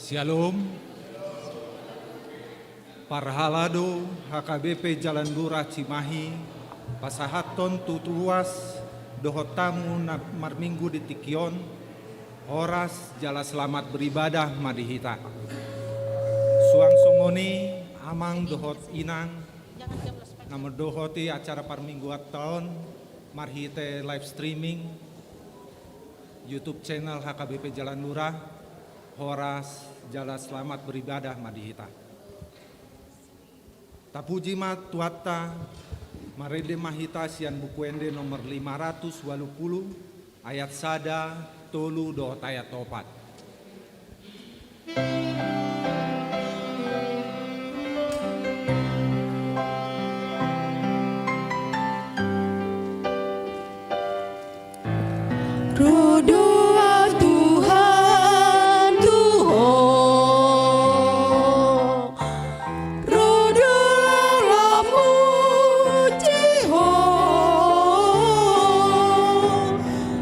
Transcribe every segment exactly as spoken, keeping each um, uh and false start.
Syalom. Parhalado H K B P Jalan Lurah Cimahi pasahathon tu tuas dohot hamu na marminggu di tingki on, horas jala selamat beribadah ma di hita. Suang songon i, amang dohot inang na mandohoti acara parmingguanta on marhite live streaming YouTube channel H K B P Jalan Lurah, horas jala selamat beribadah ma di hita. Tapuji ma Tuhanta. Marende ma hita sian Buku Ende nomor lima ratus walu pulu, ayat sada, tolu dohot ayat opat. Ro do Au Tuhan tu Ho, ro do Au lam muji Ho,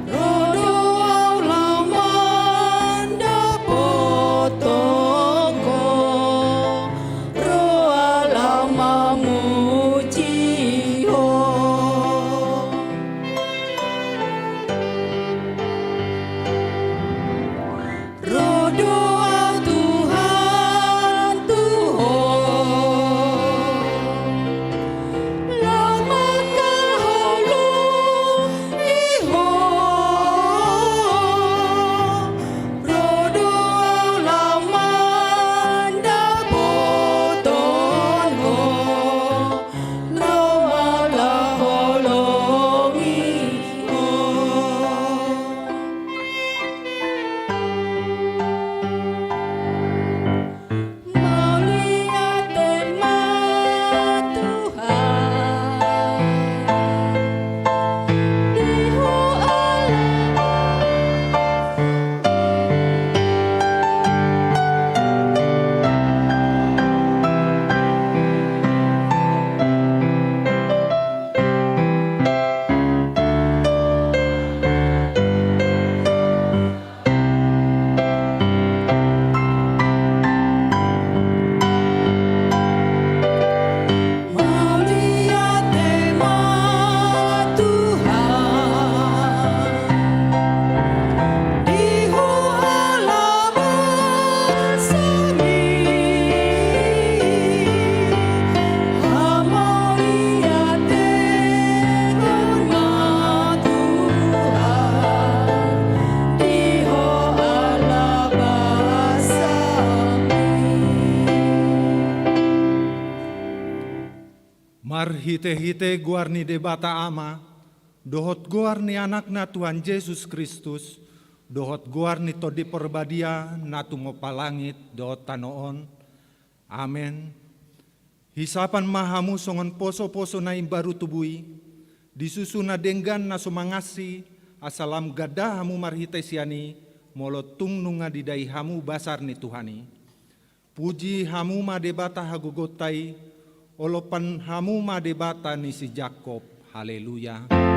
ro do Au lam mandapothon Ho, ro Au lam mamuji Ho. Ro do Au Tuhan tu Ho, lam mangkaholongi Ho, ro do Au lam mandapothon Ho, lam mangkaholongi Ho. Mauliate ma Tuhan, di Ho ala. Mauliate ma Tuhan, di Ho ala basami. Hamauliateon ma Tuhan, di Ho ala basami. Marhitehite goar ni Debata Ama, dohot goar ni Anakna Tuhan Jesus Kristus, dohot goar ni Tondi Porbadia na tumompa langit dohot tano on. Amen. Hisapan ma hamu songon posoposo na imbaru tubu i, di susu na denggan na so mangansi, asa lam ganda hamu marhite sian i, molo tung nunga didai hamu basar ni Tuhan i. Puji hamu ma Debata hagogoonta i, olopon hamu ma Debata ni si Jakkob. Haleluya. Haleluya.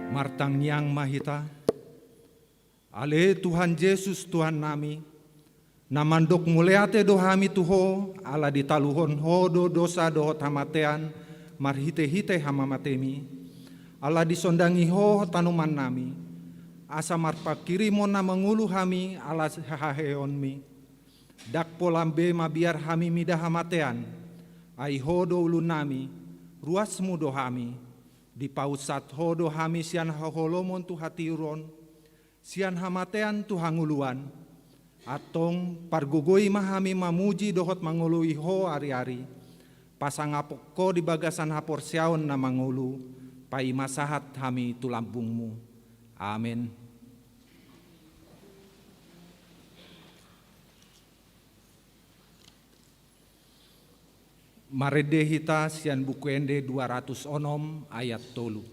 Martangiang ma hita. Ale Tuhan Jesus, Tuhannami, na mandok mauliate do hami tu Ho, ala ditaluhon Ho do dosa dohot hamatean marhitehite hamamatemi. Ala disondangi Ho tanomannami, asa marpanghirimon na mangolu hami ala haheheonmi. Ndang pola be mabiar hami mida hamatean, ai Ho do ulunnami, ruasmu do hami. Dipausat Ho do hami sian haholomon tu hatiuron, sian hamatean tu hangoluan. Antong pargogoi ma hami mamuji dohot mangoloi Ho ariari, pasangaphon Ho di bagasan haporseaon na mangolu, paima sahat hami tu lambungmu. Amen. Marende hita sian Buku Ende dua ratus onom ayat tolu.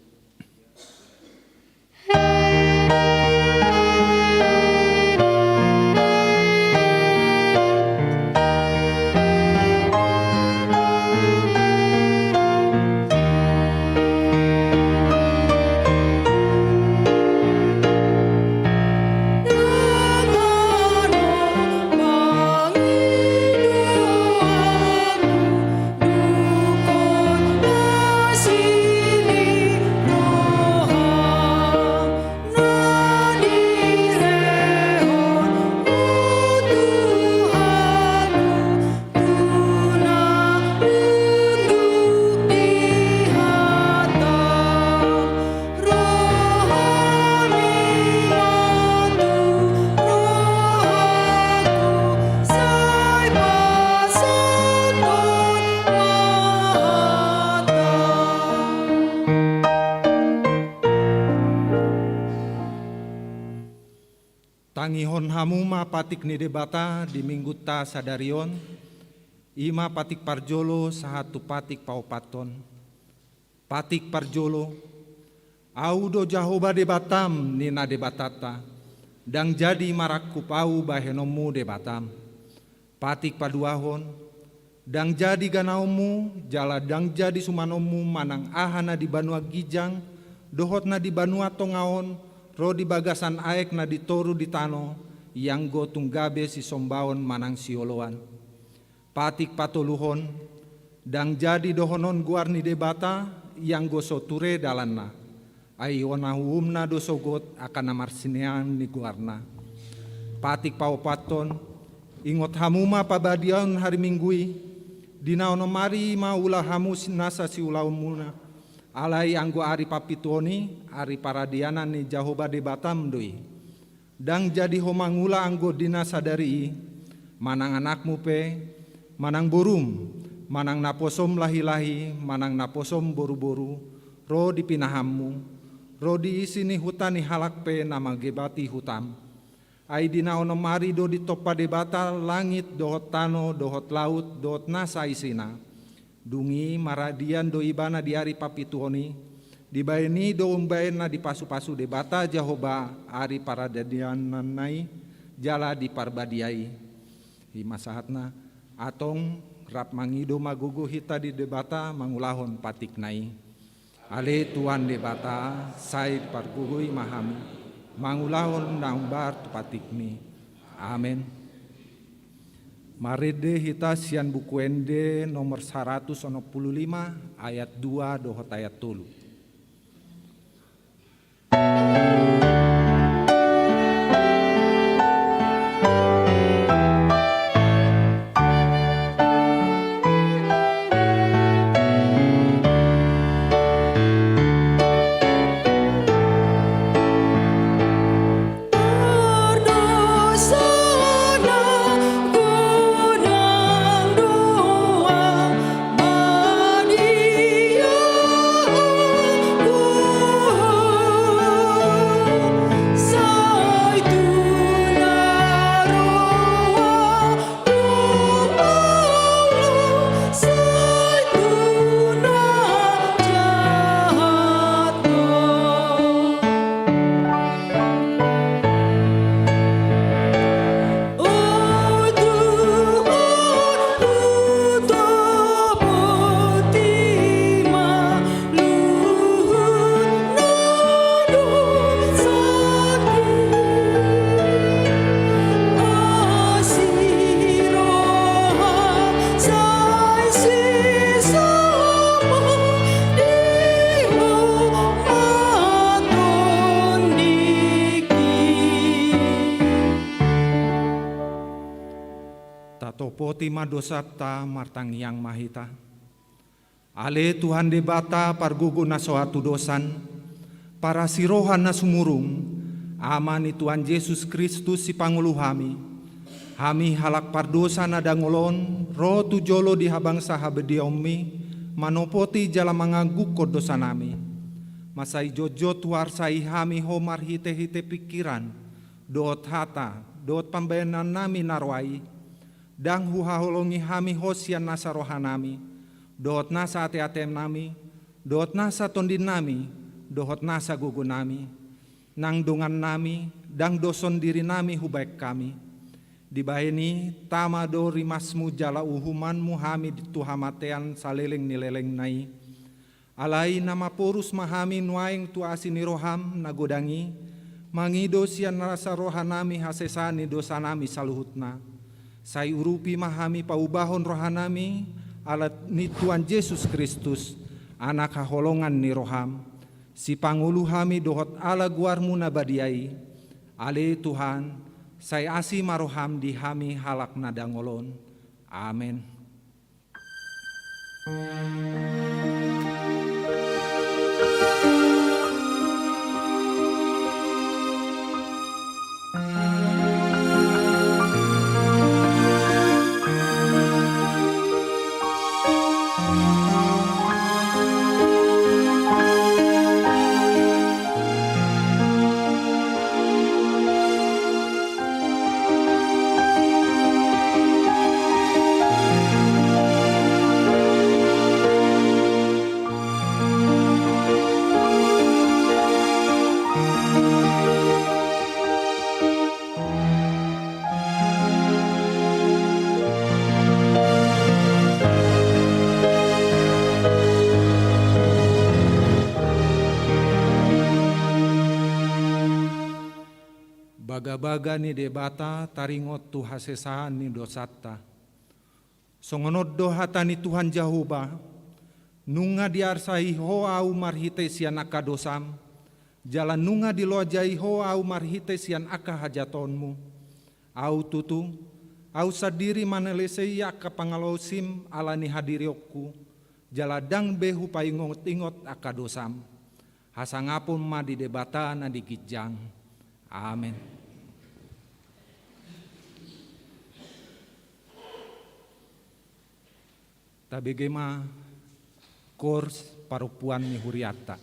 Tangihon hamu ma patik ni Debata di minggunta sadari on, i ma patik parjolo sahat tu patik paopathon. Patik parjolo, Ahu do Jahowa Debatam, ninna Debatanta, ndang jadi marangkup Ahu bahenonmu Debatam. Patik paduahon, ndang jadi ganaonmu, jala ndang jadi sumanonmu manang aha na di banua ginjang, dohot na di banua tonga on, ro di bagasan aek na di toru di tano, ianggo tung gabe sisombaon manang sioloan. Patik patoluhon, ndang jadi dohonon goar ni Debata, ianggo so ture dalanna. Ai hona uhumna do sogot angka na marsiningahan ni goarna. Patik paopathon, ingot hamu ma parbadiaon hari Minggu i, di na onom ari ma ula hamu si-, nasa siulaonmuna. Alai anggo ari parpituhon i, ari paradianan ni Jahowa Debatam do i. Ndang jadi ho mangula anggo di na sadari i, manang anakmu pe, manang borum, manang naposom lahi-lahi, manang naposom boru-boru, ro di pinahanmu, ro di isi ni huta ni halak pe na mangebati hutam. Ai di na onom ari do ditompa Debata langit dohot tano dohot laut dohot nasa isina. Dung i maradian do ibana di ari parpituhon i, dibahen i do umbahen na dipasu-pasu Debata Jahowa ari paradiananna i jala di parbadia i. I ma sahatna, antong rap mangido ma gogo hita di Debata mangulahon patikna i. Ale Tuhan Debata, sai pargogoi ma hami mangulahon na hombar tu patikmi. Amen. Marende hita sian Buku Ende nomor saratus onom pulu lima, ayat dua dohot ayat tolu. Tatopoti ma dosanta, martangiang ma hita. Ale Tuhan Debata pargogo na so hatudosan, parasi roha na sumurung, Ama ni Tuhan Jesus Kristus sipangolu hami, hami halak pardosa na dangol on, ro tu jolo di habangsa habadiaonmi, manopoti jala manganggungkon dosanami. Masa i jotjot huarsai hami ho marhite-hite pingkiran, dohot hata, dohot pambahenannami na roa i, ndang huhaholongi hami ho sian nasa rohanami, dohot nasa ate-atenami, dohot nasa tondinnami, dohot nasa gogonami, nang dongannami, ndang doshon dirinami hubahen hami. Dibahen i, tama do rimasmu jala uhumanmu hami tu hamatean saleleng ni lelengna i. Alai na maporus ma hami nuaeng tu asi ni roham na godang i, mangido sian nasa rohanami hasesaan ni dosanami saluhutna. Sai urupi ma hami paubahon rohanami ala ni Tuhan Jesus Kristus, Anak haholongan ni roham. Sipangolu hami dohot ala goarmu na badia i. Ale Tuhan, sai asi ma roham di hami halak na dangol on. Amen. Bagabaga ni Debata taringot tu hasesaan ni dosanta. Songon on do hata ni Tuhan Jahowa: Nunga diarsai ho ahu marhite sian angka dosam, jala nunga dilojai ho ahu marhite sian angka hajahatonmu. Ahu tutu, ahu sandiri manalesei angka pangalaosim ala ni hadirionku, jala ndang be hupaingotingot angka dosam. Hasangapon ma di Debata na di ginjang. Amen. Tabege ma kors parompuan ni hurianta.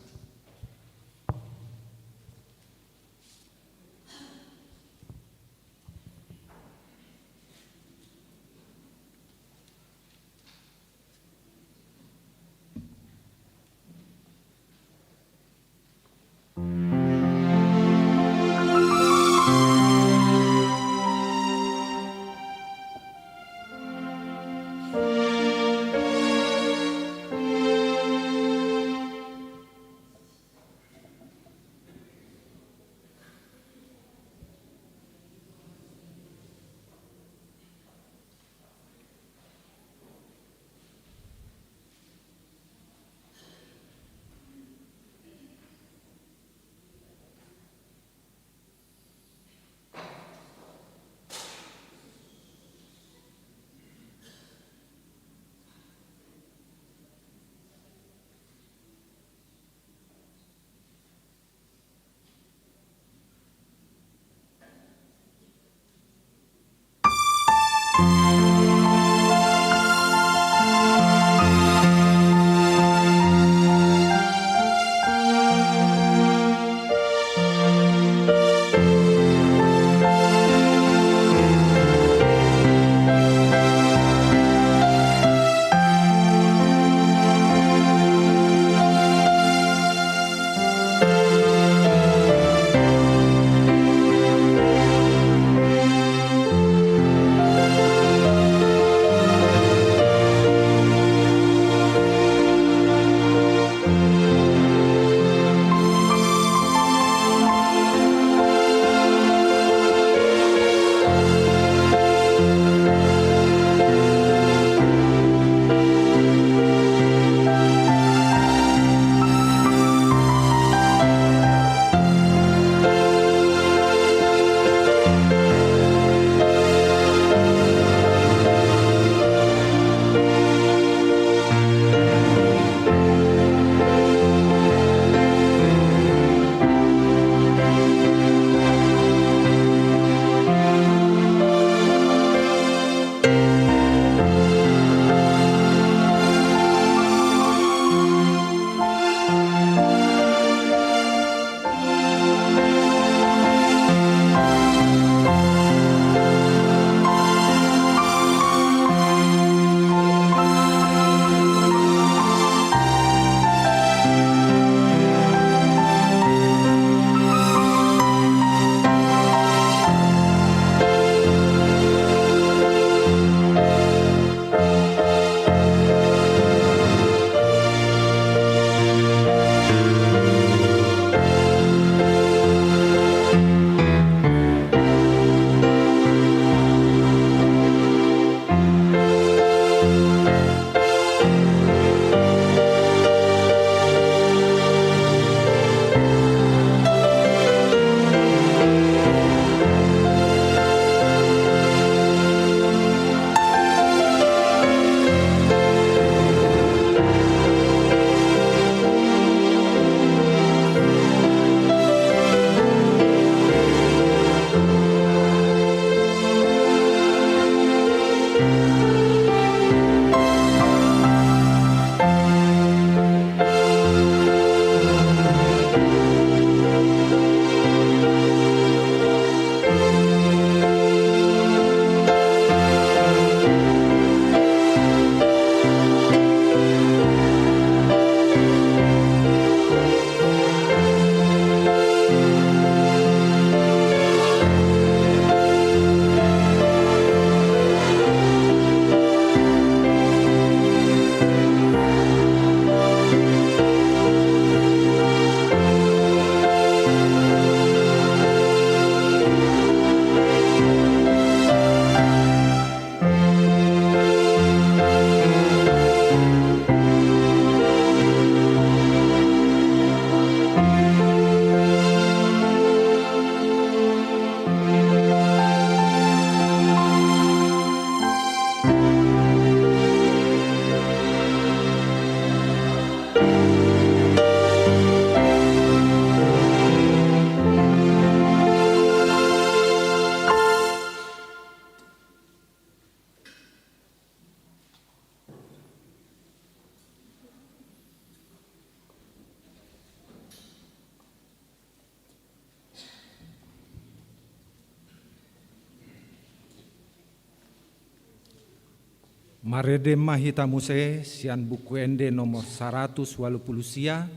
Marende ma hita muse sian Buku Ende nomor saratus ualu pulu sia,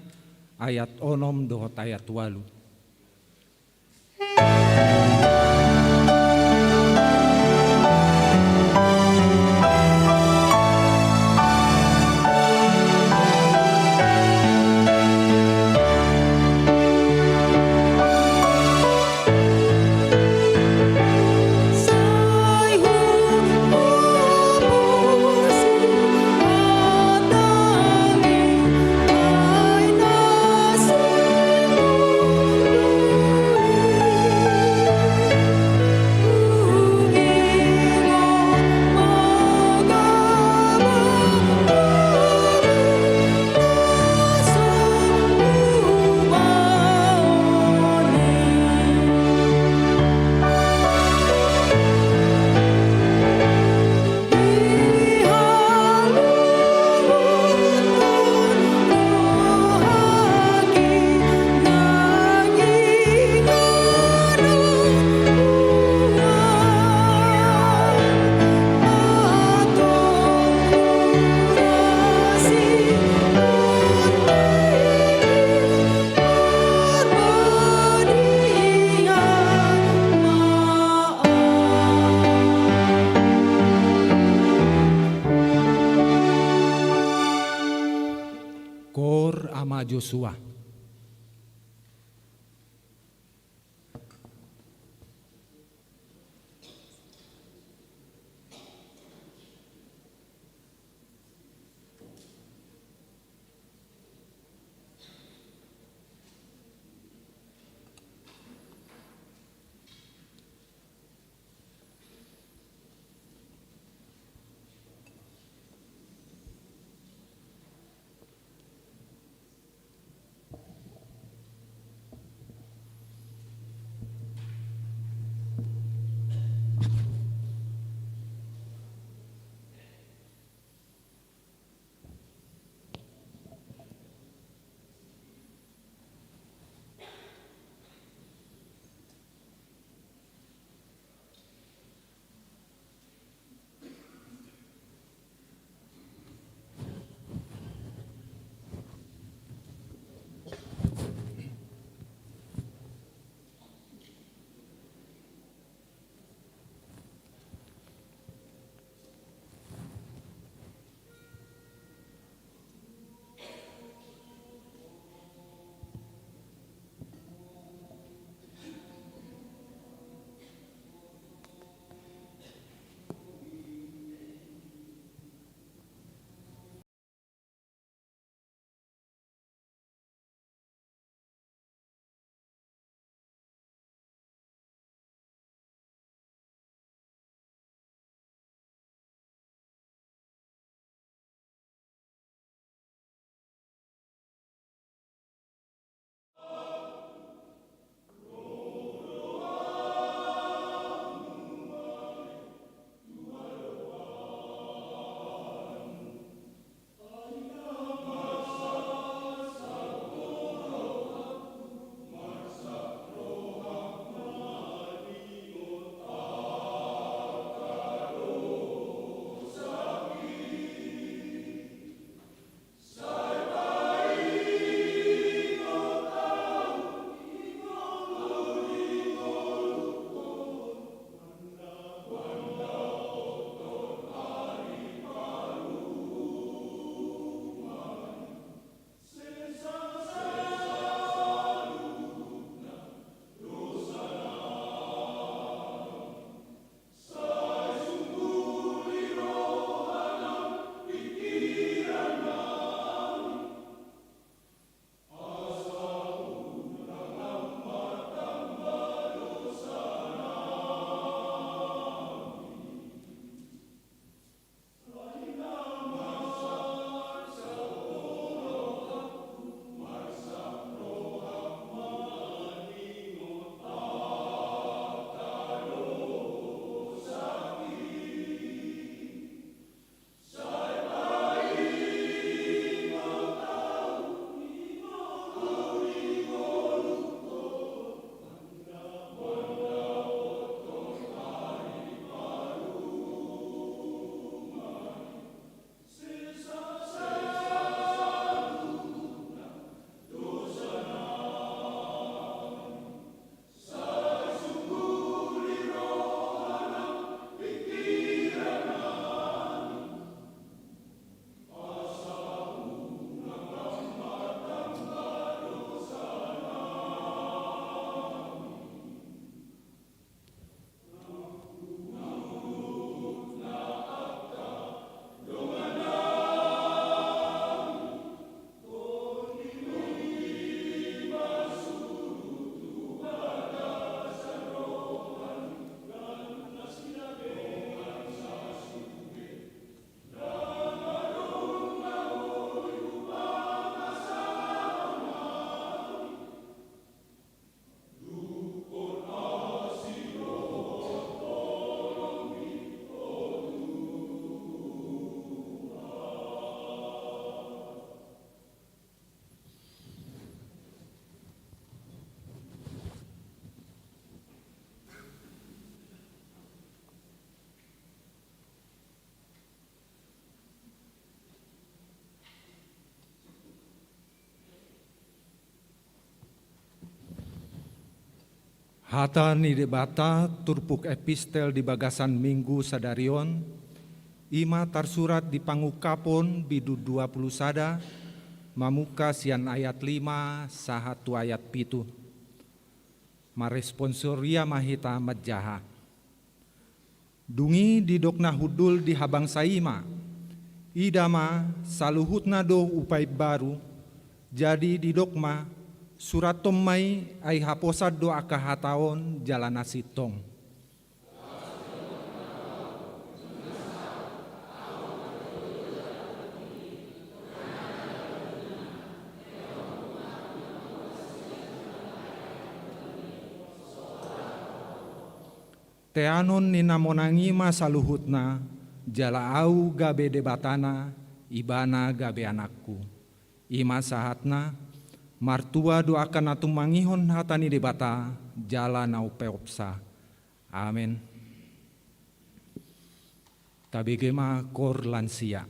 ayat onom dohot ayat ualu. Koor ama Josua. Hata ni Debata turpuk epistel di bagasan Minggu sadari on, i ma tarsurat di Pangungkapon bindu dua pulu sada, mamungka sian ayat lima sahat tu ayat pitu. Marresponsoria ma hita manjaha. Dung i didok na hundul di habangsa i ma: Ida ma, saluhutna do upa imbaru. Jadi didok ma: Surathon ma i, ai haposan do angka hata on jala na sintong. Teanon ni na monang i ma saluhutna, jala ahu gabe Debatana, ibana gabe anakku. I ma sahatna. Martua do angka na tumangihon hata ni Debata jala na umpeopsa. Amen. Tabege ma koor lansia.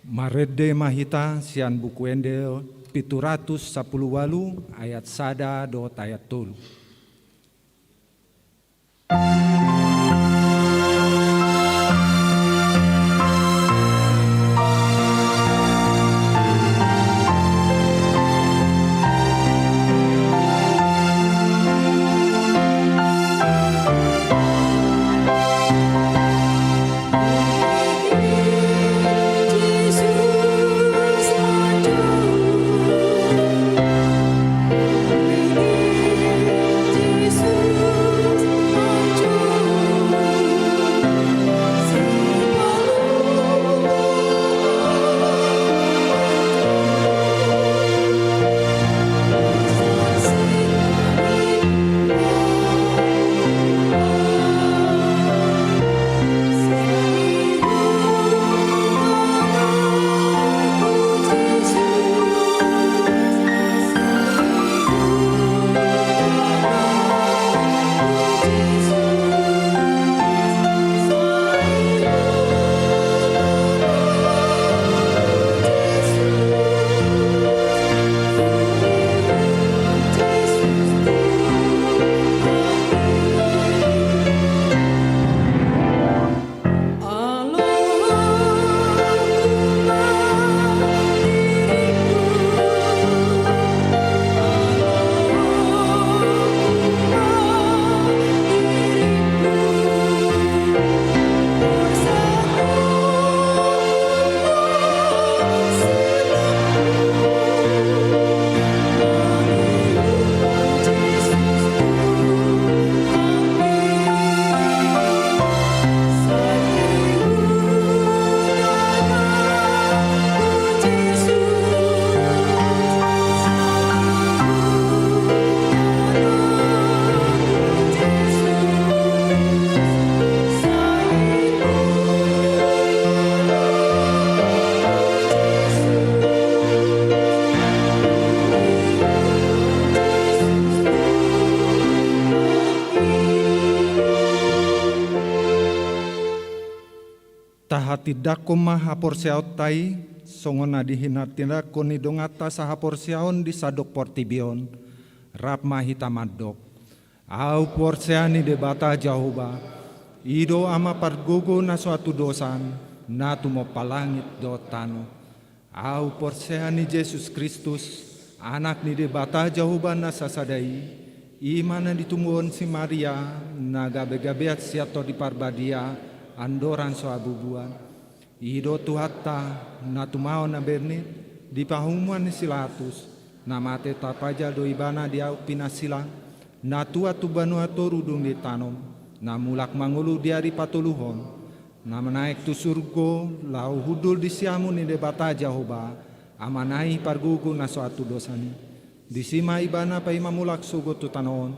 Marende ma hita sian Buku Ende pitu ratus sampulu ualu, ayat sada dohot ayat tolu. Tahatindangkon ma haporseaonta i, songon na dihinatindangkon ni donganta sahaporseaon di sandok portibi on. Rap ma hita mandok: Ahu porsea ni Debata Jahowa, i do Ama pargogo na so atudosan, na tumompa langit dohot tano. Ahu porsea ni Jesus Kristus, Anak ni Debata Jahowa na sasada i, i ma na ditumuhon si Maria, na gabegabean sian Tondi Parbadia, andorang so habubuan. I do Tuhanta, na tumaon na bernit, di pahumoan ni si Latus, na mate tarpajal do Ibana di aek pinansilang, na tuat tu banua toru dung ditanom, na mulak mangolu di ari patoluhon, na manaek tu surgo, laho hundul di siamun ni Debata Jahowa, Amana i pargogo na so atudosan i. Disi ma Ibana paima mulak sogot tu tano on,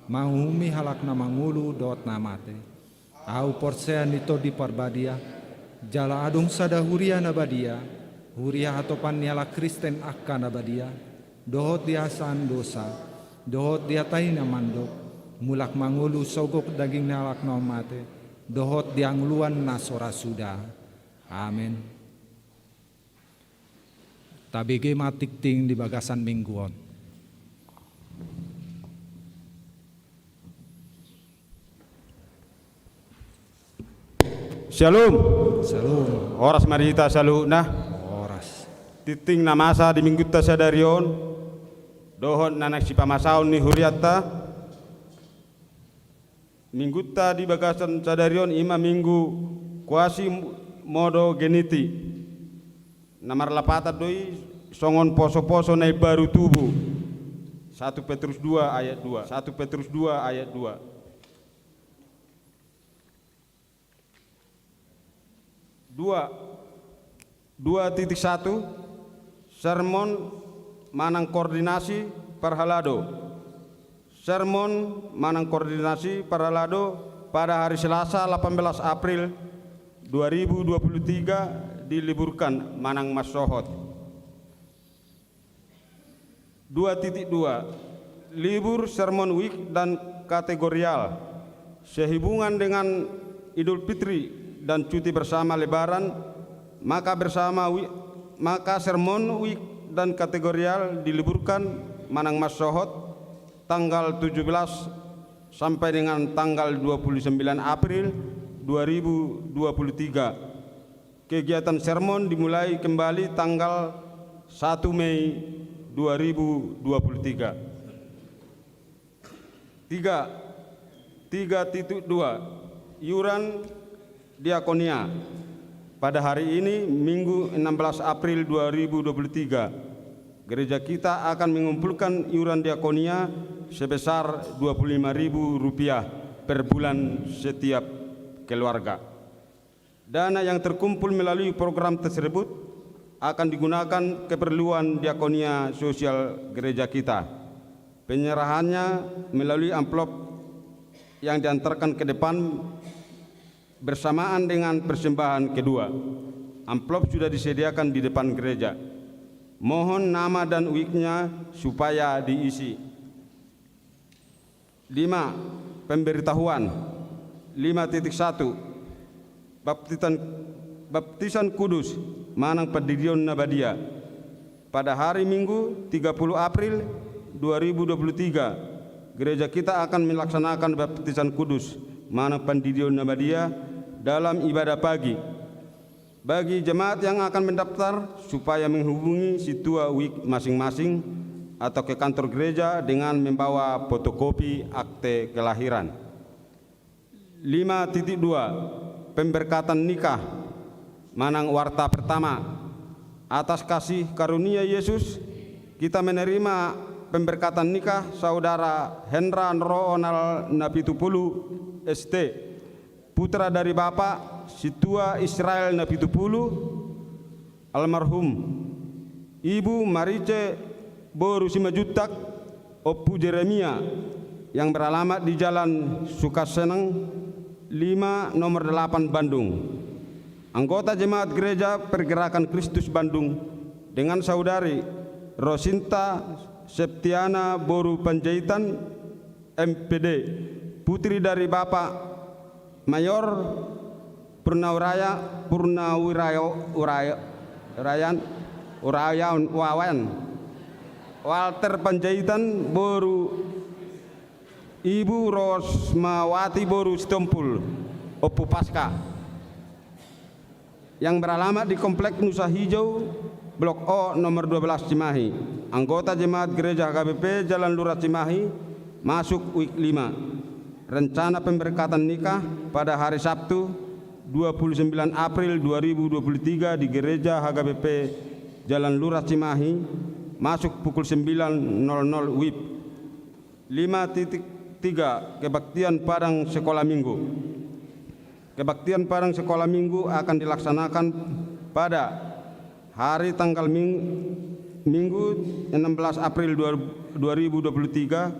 manguhumi halak na mangolu dohot na mate. Ahu porsea ni Tondi Parbadia, jala adong sada huria na badia, huria hatopan ni halak Kristen angka na badia, dohot di hasesaan dosa, dohot di hata i na mandok: Mulak mangolu sogot daging ni halak naung mate, dohot di hangoluan na so ra suda. Amen. Tabege ma tingting di bagasan Minggu on. Syalom. Syalom. Horas ma di hita saluhutna. Horas. Tingting na masa di Minggunta sadari on, dohot na naeng sipamasaon ni hurianta. Minggunta di bagasan sadari on i ma Minggu Quasimodogeniti. Na marlapatan do i songon posoposo na imbaru tubu. Satu Petrus dua ayat dua. Satu Petrus dua ayat dua. Dua, dua titik satu, sermon manang koordinasi parhalado. Sermon manang koordinasi parhalado pada hari Selasa, delapan belas April dua ribu dua puluh tiga, diliburkan manang mansohot. Dua titik dua, libur Sermon Week dan kategorial sehubungan dengan Idul Fitri dan cuti bersama Lebaran Maka bersama wi-, maka sermon wijk dan kategorial diliburkan manang mansohot tanggal tujuh belas sampai dengan tanggal dua puluh sembilan April dua ribu dua puluh tiga. Kegiatan sermon dimulai kembali tanggal satu Mei dua ribu dua puluh tiga. Tiga, tiga titik dua, iuran diakonia. Pada hari ini, Minggu enam belas April dua ribu dua puluh tiga, gereja kita akan mengumpulkan iuran diakonia sebesar dua puluh lima ribu rupiah per bulan setiap keluarga. Dana yang terkumpul melalui program tersebut akan digunakan keperluan diakonia sosial gereja kita. Penyerahannya melalui amplop yang diantarkan ke depan bersamaan dengan persembahan kedua. Amplop sudah disediakan di depan gereja. Mohon nama dan wijk-nya supaya diisi. Lima, pemberitahuan. Lima titik satu, baptisan, baptisan kudus manang pandidion na badia. Pada hari Minggu tiga puluh April dua ribu dua puluh tiga, gereja kita akan melaksanakan baptisan kudus manang pandidion na badia dalam ibadah pagi. Bagi jemaat yang akan mendaftar, supaya menghubungi sintua wijk masing-masing atau ke kantor gereja dengan membawa fotokopi akte kelahiran. Lima titik dua, pemberkatan nikah manang warta pertama. Atas kasih karunia Yesus, kita menerima pemberkatan nikah Saudara Hendra Ronald Napitupulu, S T, putra dari Bapak Sintua Israel Napitupulu, almarhum, Ibu Marice boru Simanjuntak, Ompu Jeremia, yang beralamat di Jalan Sukasenang lima, nomor delapan, Bandung. Anggota Jemaat Gereja Pergerakan Kristus Bandung dengan Saudari Rosinta Septiana boru Panjaitan, M P D, putri dari Bapak Mayor Purnauraya, Purnawirayo, Urayo, Urayan, Urayan, Wawan, Walter Panjaitan, boru Ibu Rosmawati, boru Sitompul, Ompu Paska, yang beralamat di Komplek Nusa Hijau, Blok O, nomor dua belas, Cimahi. Anggota Jemaat Gereja H K B P Jalan Lurah Cimahi, masuk wijk lima. Rencana pemberkatan nikah pada hari Sabtu, dua puluh sembilan April dua ribu dua puluh tiga di Gereja H K B P Jalan Lurah Cimahi, masuk pukul sembilan nol nol wib. Lima titik tiga, kebaktian padang sekolah minggu. Kebaktian padang sekolah minggu akan dilaksanakan pada hari tanggal ming-, Minggu enam belas April dua, dua ribu dua puluh tiga,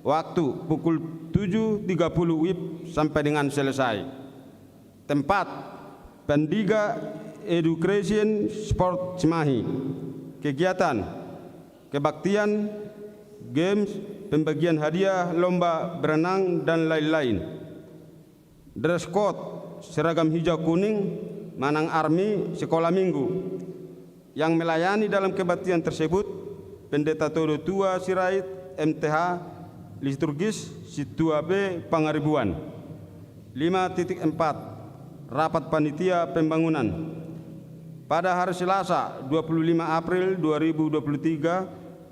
waktu pukul tujuh tiga puluh wib sampai dengan selesai. Tempat, Pendiga Education Sport Cimahi. Kegiatan, kebaktian, games, pembagian hadiah, lomba berenang, dan lain-lain. Dress code, seragam hijau kuning, manang armi, sekolah minggu. Yang melayani dalam kebaktian tersebut, Pendeta Todo Tua Sirait, M T H, liturgis, Sintua B, Pangaribuan. Lima titik empat, rapat panitia pembangunan. Pada hari Selasa, dua puluh lima April dua ribu dua puluh tiga,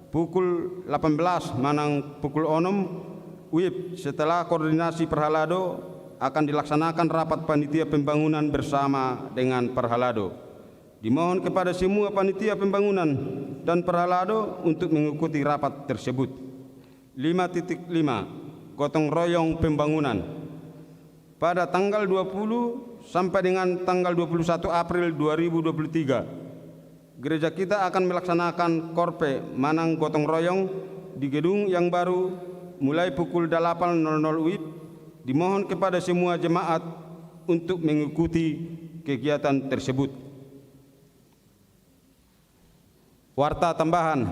pukul delapan belas manang pukul onom wib, setelah koordinasi parhalado, akan dilaksanakan rapat panitia pembangunan bersama dengan parhalado. Dimohon kepada semua panitia pembangunan dan parhalado untuk mengikuti rapat tersebut. Lima titik lima, gotong royong pembangunan. Pada tanggal dua puluh sampai dengan tanggal dua puluh satu April dua ribu dua puluh tiga, gereja kita akan melaksanakan korpe manang gotong royong di gedung yang baru mulai pukul delapan nol nol wib. Dimohon kepada semua jemaat untuk mengikuti kegiatan tersebut. Warta tambahan,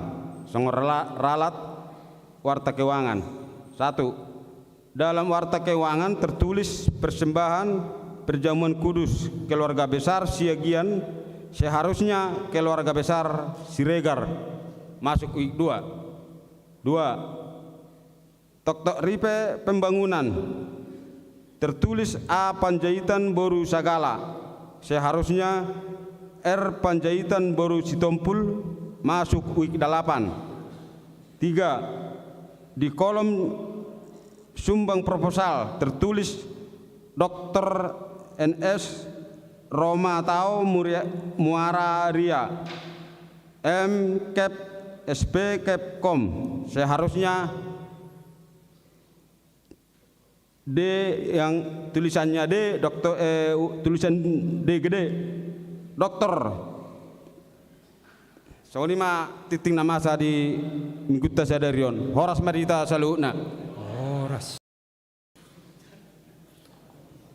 songon rela-, ralat warta keuangan. Satu, dalam warta keuangan tertulis persembahan perjamuan kudus keluarga besar Siagian Seharusnya keluarga besar Siregar masuk uik dua. Dua, Toktok Ripe Pembangunan, tertulis A Panjaitan boru Sagala, seharusnya R Panjaitan boru Sitompul masuk uik dalapan. Tiga, di kolom sumbang proposal tertulis Doktor N S Roma Tao Muria-, Muara Ria, M Kep S P Kep Kom, seharusnya D yang tulisannya D, doktor, eh, u-, tulisan D gede, doktor. Songon i ma tingting na masa di minggunta sadari on. Horas ma di hita saluhutna. Horas.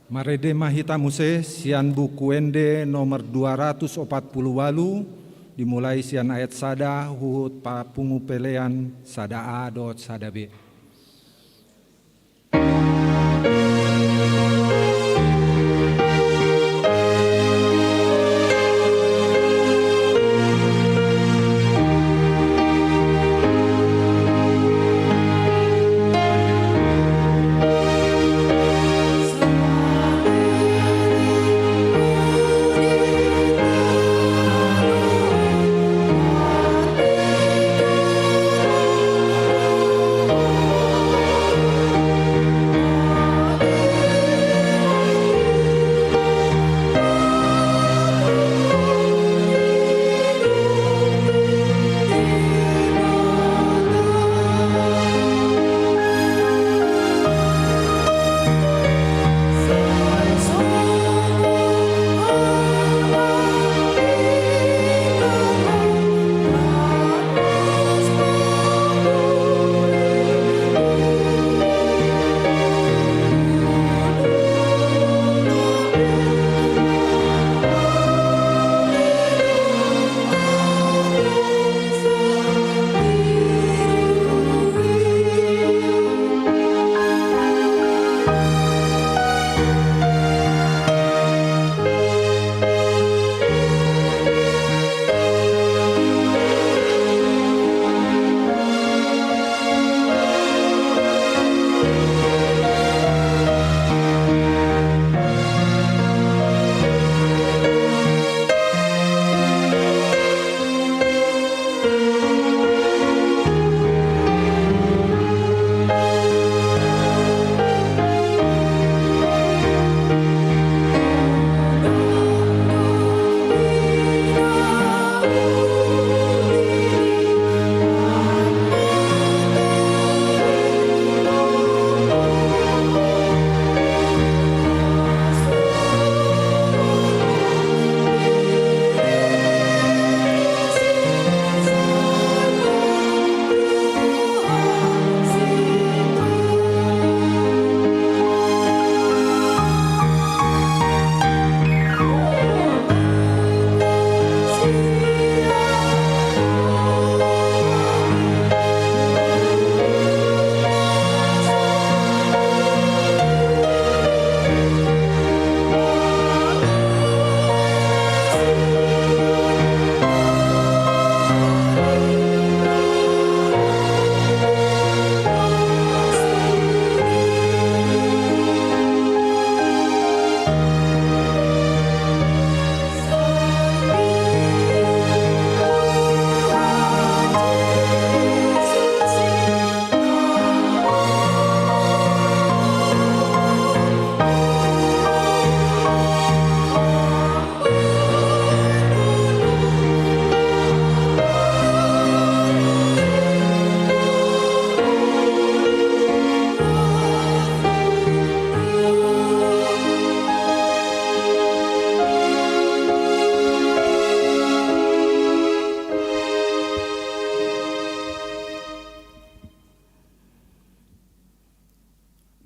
Marende ma hita muse sian Buku Ende nomor dua ratus opat pulu ualu, dimulai sian ayat sada huhut pa-, pungu pelean sada A dohot sada B.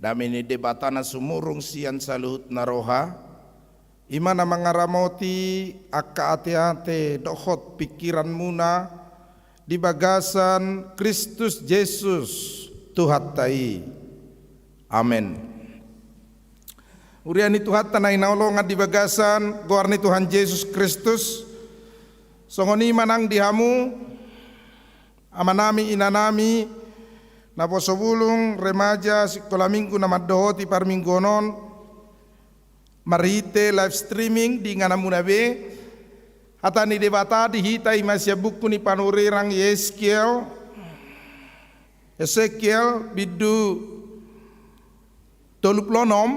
Dame ni Debata na sumurung sian saluhut na roha, i ma na mangaramoti angka ateate dohot pingkiranmuna di bagasan Kristus Jesus Tuhanta i. Amen. Huria ni Tuhanta na hinaholongan di bagasan goar ni Tuhan Jesus Kristus, Songon i ma nang di hamu, amanami, inanami, naposo bulung, remaja, sikola minggu na mandohoti parmingguon on, marhite live streaming di ingananmuna be, hata ni Debata di hita i ma sian buku ni panurirang Ezekiel, Ezekiel bindu tolu pulu onom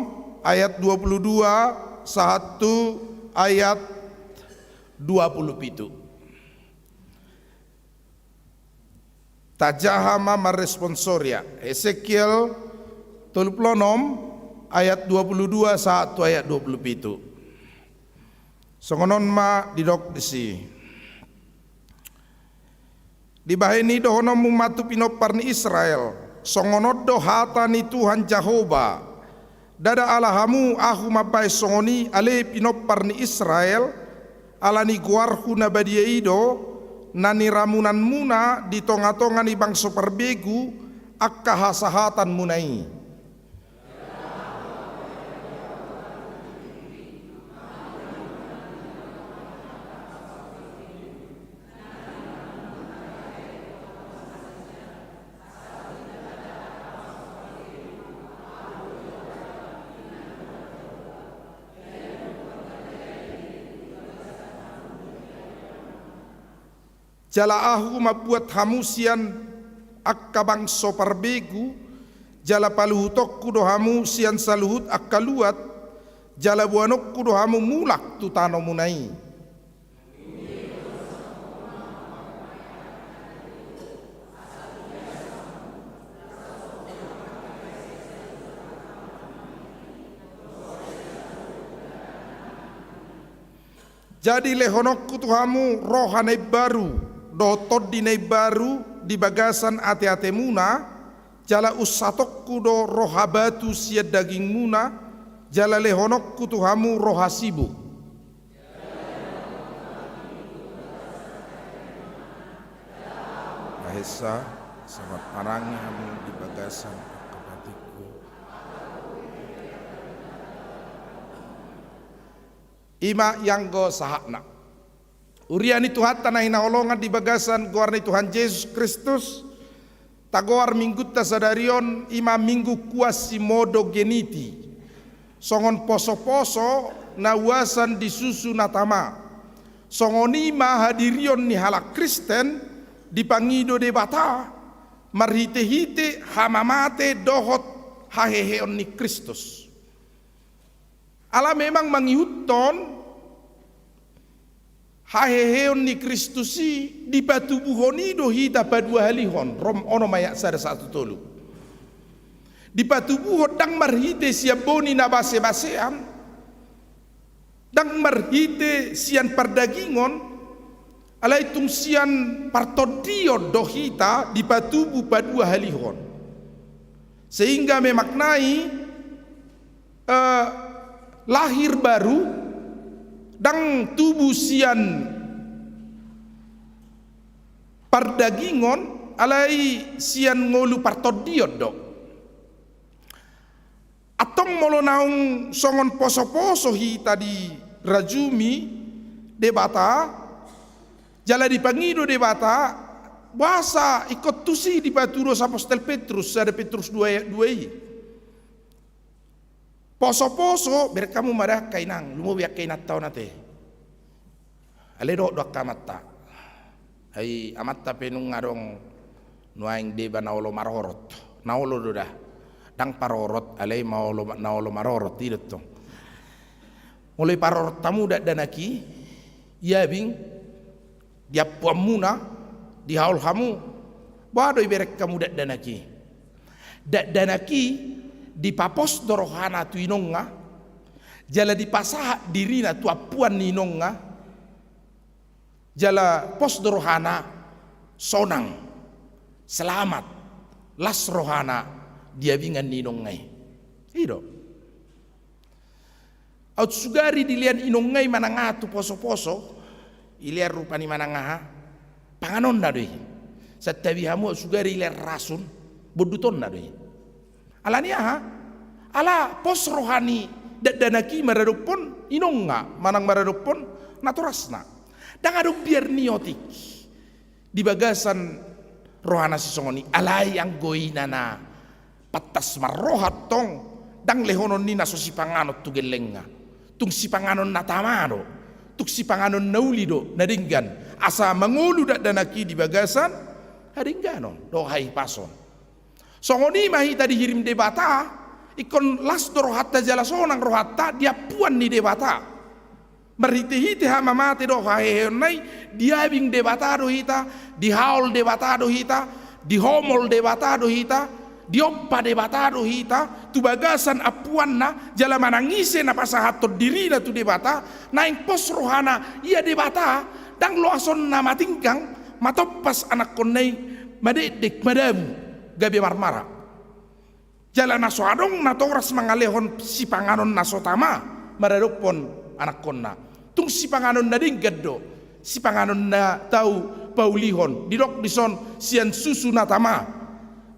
ayat dua pulu dua sahat tu ayat dua pulu pitu. Tajaha ma marresponsor ia. Ezekiel tolu pulu onom ayat dua pulu dua sahat tu ayat dua pulu pitu. Songon on ma didok disi. Dibahen i dohononmu ma tu pinompar ni Israel, songon on do hata ni Tuhan Jahowa, ndada ala hamu ahu mambahen songon i ale pinompar ni Israel, ala ni goarhu na badia i do, na niramunanmuna di tongatonga ni bangso parbegu, angka hasahatanmuna i. Jala ahu mambuat hamu sian angka bangso parbegu, jala paluhutonku do hamu sian saluhut angka luat, jala boanonku do hamu mulak tu tanomuna i. Jadi lehononku tu hamu roha na imbaru dohot tondi na imbaru di bagasan ateatemuna, jala unsatonku do roha batu sian dagingmuna, jala lehononku tu hamu roha sibuk. Bahensa, asa marparange hamu di bagasan pangkapatingku. I ma ianggo sahatna. Huria ni Tuhanta na hinaholongan di bagasan goar ni Tuhan Jesus Kristus, tagoar minggunta sadari on i ma Minggu Quasimodogeniti, songon posoposo na uasan di susu na tama. Songon i ma hadirion ni halak Kristen dipangido Debata marhitehite hamamate dohot haheheon ni Kristus. Ala memang mangihuthon haheheon ni Kristus i, dipatubuhon i do hita paduahalihon, Rom onom ayat sada sahat tu tolu. Dipatubuhon ndang marhite sian boni na basebasean, ndang marhite sian pardagingon, alai tung sian partondion do hita dipatubu paduahalihon. Sehingga memaknai, eh, lahir baru ndang tubu sian pardagingon, alai sian ngolu partondion do. Antong molo naung songon posoposo hita dirajumi Debata, jala dipangido Debata, boasa ingkon tusi dipatudos apostel Petrus, sada Petrus dua ayat dua i. Posoposo, bereng hamu ma da angka inang, lumobi angka inanta on ate. Alai dohot do angka amanta. Ai amanta pe nunga adong nuaeng deba na olo marorot. Na olo do da. Ndang parorot, alai ma olo, na olo marorot, i do tong. Molo iparorot hamu dakdanak i, iabing, di ampuanmuna, di haol hamu, boha do ibereng hamu dakdanak i. Dakdanak i dipapos do rohana tu inongna, jala dipasahat dirina tu ampuan ni inongna, jala pos do rohana sonang, selamat, las rohana di abingan ni inongna i. I do. Aut sugari dilean inongna i manang aha tu posoposo, ilean rupani manang aha, panganonna do i. Santabi hamu aut sugari ilean rasun, bondutonna do i. Ala ni aha? Ala pos roha ni dakdanak i maradophon inongna, manang maradophon natorasna. Ndang adong biar ni otik di bagasan rohana sisongon i. Alai anggo ina na pantas marroha tong, ndang lehonon ni na so sipanganon tu gellengna. Tung sipanganon na tama do, tung sipanganon na uli do na denggan, asa mangolu dakdanak i di bagasan hadengganon dohot hahipason. Songon i ma hita dihirim Debata, ingkon las do rohanta jala sonang rohanta di ampuan ni Debata. Marhitehite hamamate dohot haheheonna i, diabing Debata do hita, dihaol Debata do hita, dihomol Debata do hita, diompa Debata do hita tu bagasan ampuanna, jala manang ise na pasahathon dirina tu Debata, naeng pos rohana ia Debata, ndang loasonna matinggang, matompas anakkonna i, madekdek, madabu, gabe marmara. Jala na so adong natoras mangalehon sipanganon na so tama maradophon anakkonna. Tung sipanganon na denggan do, sipanganon na tau paulihon, didok dison sian susu na tama,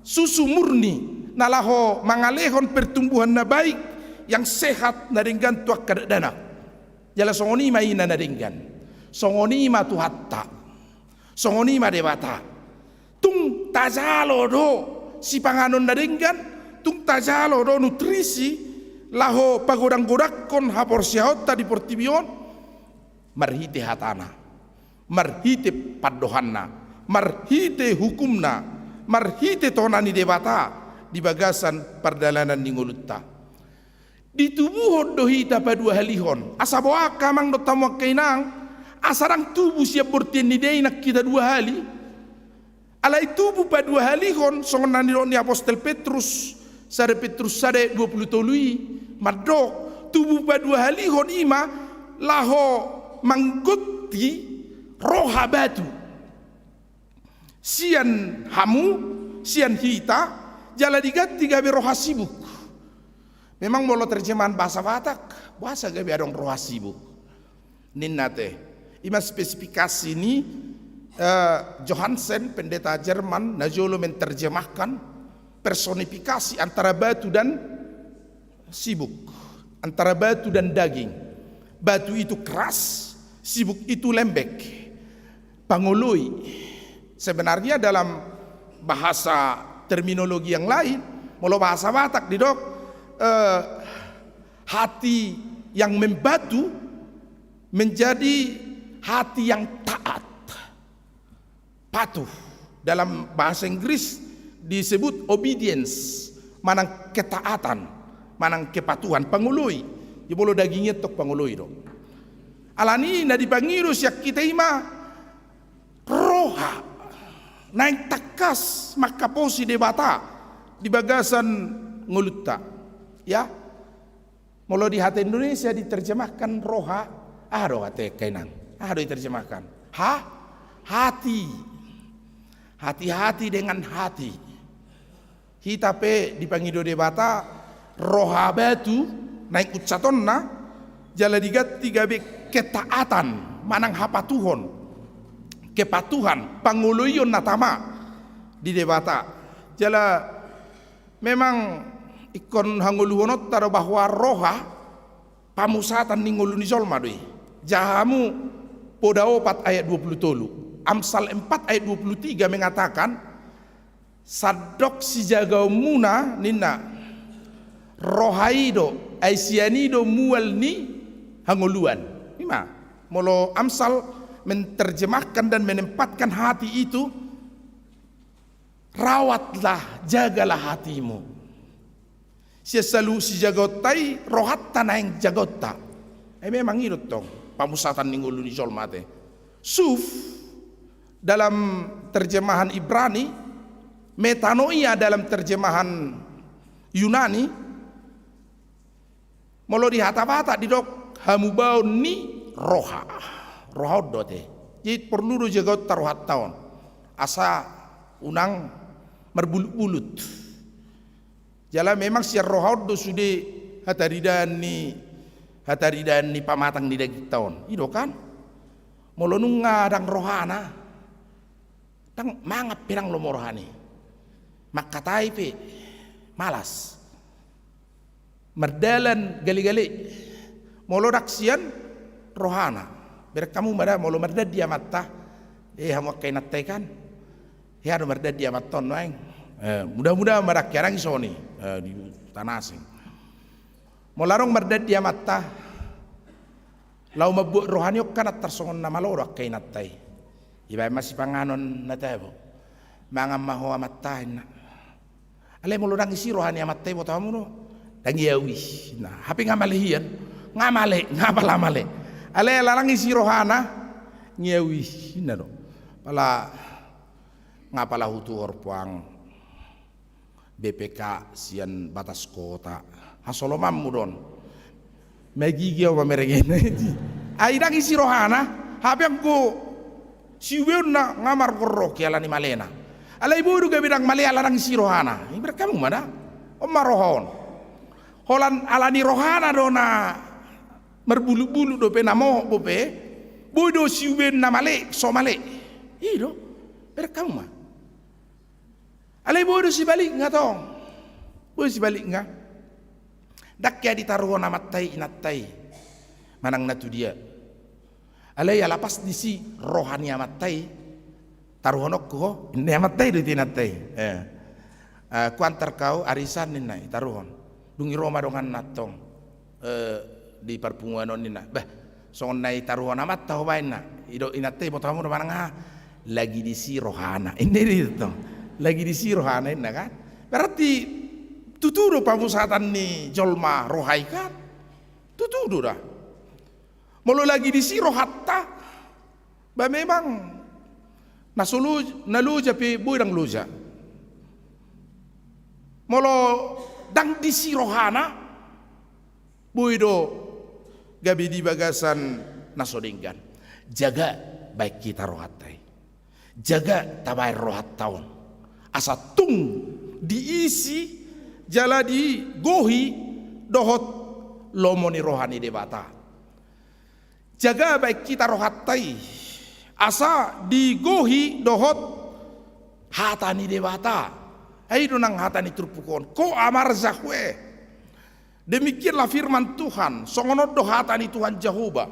susu murni, na laho mangalehon pertumbuhan na baik, yang sehat, na denggan tu angka dakdanak. Jala songon i ma ina na denggan. Songon i ma Tuhanta. Songon i ma Debata. Tung tajalo do sipanganon na denggan, tung tajalo do nutrisi laho pagodanggodangkon haporseaonta di portibi on, marhite hatana, marhite pandohanna, marhite hukumna, marhite tona ni Debata di bagasan pardalanan ni ngolunta. Ditubuhon do hita paduahalihon. Asa boha angka amang dohot hamu angka inang, asa ndang tubu sian bortian ni dainang hita dua hali. Alai tubu paduahalihon, songon na nidok ni apostel Petrus, sada Petrus sada ayat dua pulu tolu i, mandok, tubu paduahalihon i ma laho manggonti roha batu. Sian hamu, sian hita, jala diganti gabe roha sibuk. Memang molo terjemahan bahasa Batak, boasa gabe adong roha sibuk? Ninna te, i ma spesifikasi ni, eh, Johansen, pendeta Jerman, na jolo menterjemahkan personifikasi antara batu dan sibuk, antara batu dan daging. Batu itu keras, sibuk itu lembek. Pangoloi. Sebenarnya dalam bahasa terminologi yang lain, molo bahasa Batak didok, eh, hati yang membatu menjadi hati yang taat. Patuh. Dalam bahasa Inggris disebut obedience, manang ketaatan, manang kepatuhan, pangoloi. Jadi molo daging i antong pangoloi do. Alani na dipangido sian hita i ma roha naeng tangkas manghaposi Debata di bagasan ngolunta. Ya. Molo di hata Indonesia diterjemahkan roha, aha do hata angka inang? Aha do diterjemahkan? Ha? Hati. Hati-hati dengan hati. Hita pe dipangido Debata roha batu naeng unsatonna, jala diganti gabe ketaatan, manang hapatuhon, kepatuhan, pangoloion na tama di Debata. Jala memang ingkon hangoluhononta do bahwa roha pamusatan ni ngolu ni jolma do i. Jaha hamu Poda opat ayat dua pulu tolu. Amsal empat ayat dua puluh tiga mengatakan, sandok sijagaonmuna ninna, roha i do, ai sian i do mual ni hangoluan. I ma, molo Amsal menterjemahkan dan menempatkan hati itu, rawatlah, jagalah hatimu. Sian saluhut sijagaonta i rohanta naeng jagaonta. Ai memang i do tong pamusatan ni ngolu ni jolma ate. Suf dalam terjemahan Ibrani, metanoia dalam terjemahan Yunani, molo di hata Batak didok hamubaon ni roha. Roha on do ate. Jadi porlu do jagaonta rohanta on. Asa unang marbulutbulut. Jala memang sian roha on do sude hataridaan ni, hataridaan ni pamatang ni dagingta on. I do kan? Molo nunga ndang rohana, ndang mangan pe ndang lomo rohana i. Mangkatai pe malas. Mardalan galegale. Molo ndang sian rohana. Bereng hamu ma da, molo mardandi amanta, eh, hamu angka inanta i kan. Hea do mardandi amanta on nuaeng. Eh, mudah-mudahan ma da angka i, ndang i songon i, eh, di tanah asing. Molo adong mardandi amanta, laho mambuat roha ni on kan antar songon na malo do angka inanta i. Dibaen ma sipanganon na tabo. Mangan ma ho amanta, ninna. Alai molo ndang disi roha ni amanta i, boto hamu do? Ndang i au i, ninna. Hape nga male hian. Nga male, nga pala male. Alai ala ndang disi rohana, nga i au i, ninna do. Pala, nga pala hutuhor puang B P K sian batas kota. Hasolomanmu do on. Magigi au mamereng i. Ai ndang disi rohana, hape anggo siubeonna nga margorroki ala ni malena. Alai boi do gabe ndang male ala ndang disi rohana. Ibereng hamu ma da. On ma roha on. Holan ala ni rohana do na marbuluk-buluk dope, na mohop dope. Boi do siubeonna male, so male. I do. Bereng hamu ma. Alai boi do sibalikna tong. Boi sibalikna. Ndang hea ditaruhon amanta i inanta i manang na tu dia. Alai ala pas disi roha ni amanta i, taruhononku ho, ninna amanta i do tu inanta i. Eh. Eh, kuantar kau arisan, ninna i, taruhon. Dung i ro ma donganna tong. Eh, di parpunguan on, ninna. Bah, songon na ditaruhon amanta ho baen, ninna. I do inanta i, boto hamu do manang aha? Lagi disi rohana. Ninna i do tong. Lagi disi rohana, ninna kan. Berarti tutu do pamusatan ni jolma roha i kan. Tutu do da. Molo lagi disi rohanta, ba memang na so lo-, na loja pe boi ndang loja. Molo ndang disi rohana, boi do gabe di bagasan na so denggan. Jaga baen hita rohanta i. Jaga tabaen rohanta on. Asa tung diisi jala digohi dohot lomo ni roha ni Debata. Jaga baen hita rohanta i, asa digohi dohot hata ni Debata. Ai do nang hata ni turpuk on. כה אמר יהוה. Demikianlah firman Tuhan, songon on do hata ni Tuhan Jahowa.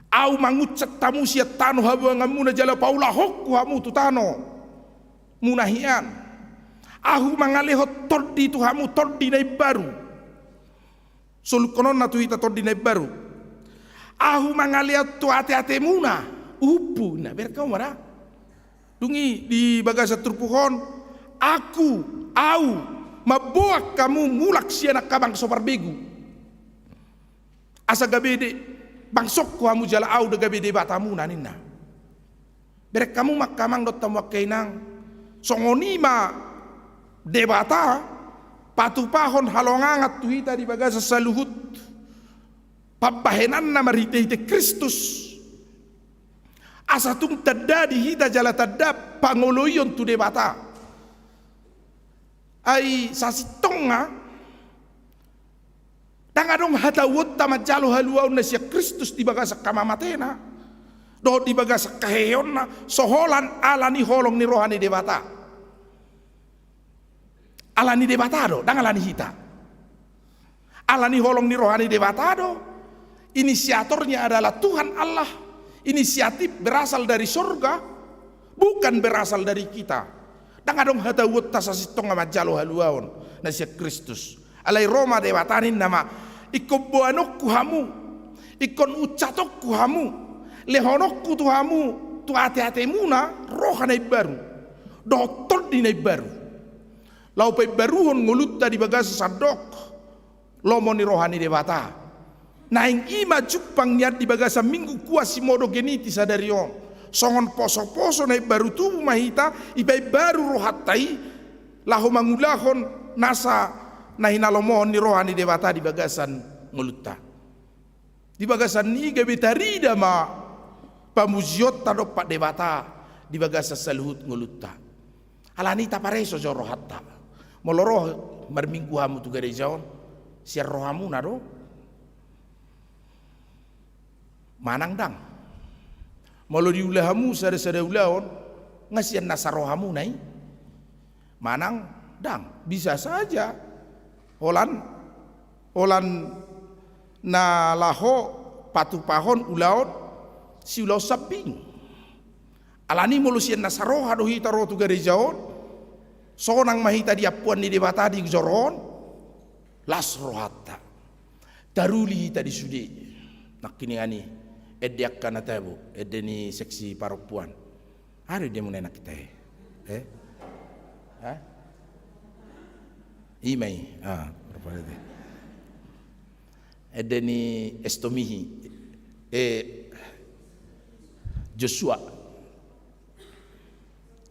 Ahu mangunsat hamu sian tano habuanganmuna jala paulahonku hamu tu tano muna hian. Ahu mangalehon tondi tu hamu, tondi na imbaru. Solukhononna tu hita tondi na imbaru. Ahu mangalehon tu ateatemuna uhumhu, ninna. Bereng hamu ma da. Dung i di bagasan turpuk on, Aku, ahu, mamboan hamu mulak sian angka bangso parbegu. Asa gabe de-, bangsongku hamu jala ahu do gabe Debatamuna, ninna. Bereng hamu ma angka amang dohot hamu angka inang, songon i ma Debata patupahon halongangan tu hita di bagasan saluhut pambahenanna marhitehite Kristus. Asa tung tanda di hita jala tanda pangoloion tu Debata. Ai sasintongna, ndang adong hatauonta manjalo haluaon na sian Kristus di bagasan hamamatena dohot di bagasan haheheonna, so holan ala ni holong ni roha ni Debata. Ala ni Debata do, ndang ala ni hita. Ala ni holong ni roha ni Debata do. Inisiatornya adalah Tuhan Allah. Inisiatif berasal dari sorga, bukan berasal dari kita. Ndang adong hatauonta sasintongna manjalo haluaon na sian Kristus. Alai ro ma Debata, ninna ma, ingkon boanonku hamu, ingkon unsatonku hamu, lehononku tu hamu, tu ateatemuna roha na imbaru dohot tondi na imbaru. Laho paimbaruhon ngolunta di bagasan sandok lomo ni roha ni Debata. Naeng i ma jumpang nian di bagasan Minggu Quasimodogeniti sadari on. Songon posoposo na imbaru tubu ma hita, dipaimbaru rohanta i, laho mangulahon nasa na hinalomohon ni roha ni Debata di bagasan ngolunta. Di bagasan i gabe tarida ma pamujionta dompak Debata di bagasan saluhut ngolunta. Ala ni i tapareso jo rohanta. Molo ro marminggu hamu tu gareja on, sian rohamuna do? Manang ndang? Molo diula hamu sada-sada ulaon, nga sian nasa rohamuna i? Manang ndang? Bisa saja. Holan, holan na laho patupahon ulaon, siulaon sambing. Alani molo sian na saroha do hita ro tu gareja on, sonang ma hita di ampuan ni Debata di joro on, las rohanta. Taruli hita di sude. Nangkiningan i, ende angka na tabo, ende ni seksi parompuan. Aha do ende muna i nangkin i? Eh? Ha? I ma i. Ah, parpalete. Ende ni Estomihi. Eh, Joshua.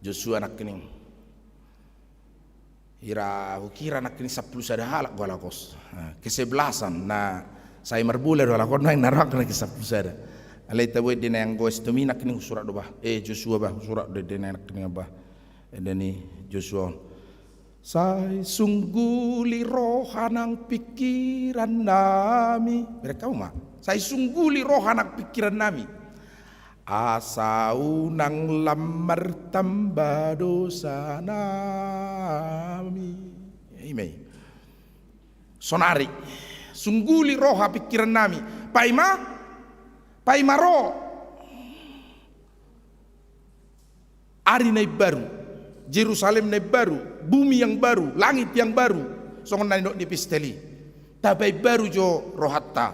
Joshua nangkining. Hira hukira nangkining sampulu sada halak do halak on. Nah, kesebelasan, na sai marbola do halak on, naeng na rohangku nangkining sampulu sada. Alai tabo ende na anggo Estomihi nangkining husurat do bah. Eh, Joshua bah, husurat do ende na nangkining bah. Ende ni Joshua on. Sai sungguli roha nang pingkiran nami. Bereng hamu ma. Sai sungguli roha nang pingkiran nami. Asa unang lam martamba dosa nami. I ma i. Sonari. Sungguli roha pingkiran nami. Paima. Paima ro. Ari na imbaru, Jerusalem na imbaru, bumi yang baru, langit yang baru, songon na nidok ni epistel i. Tapaimbaru jo rohanta.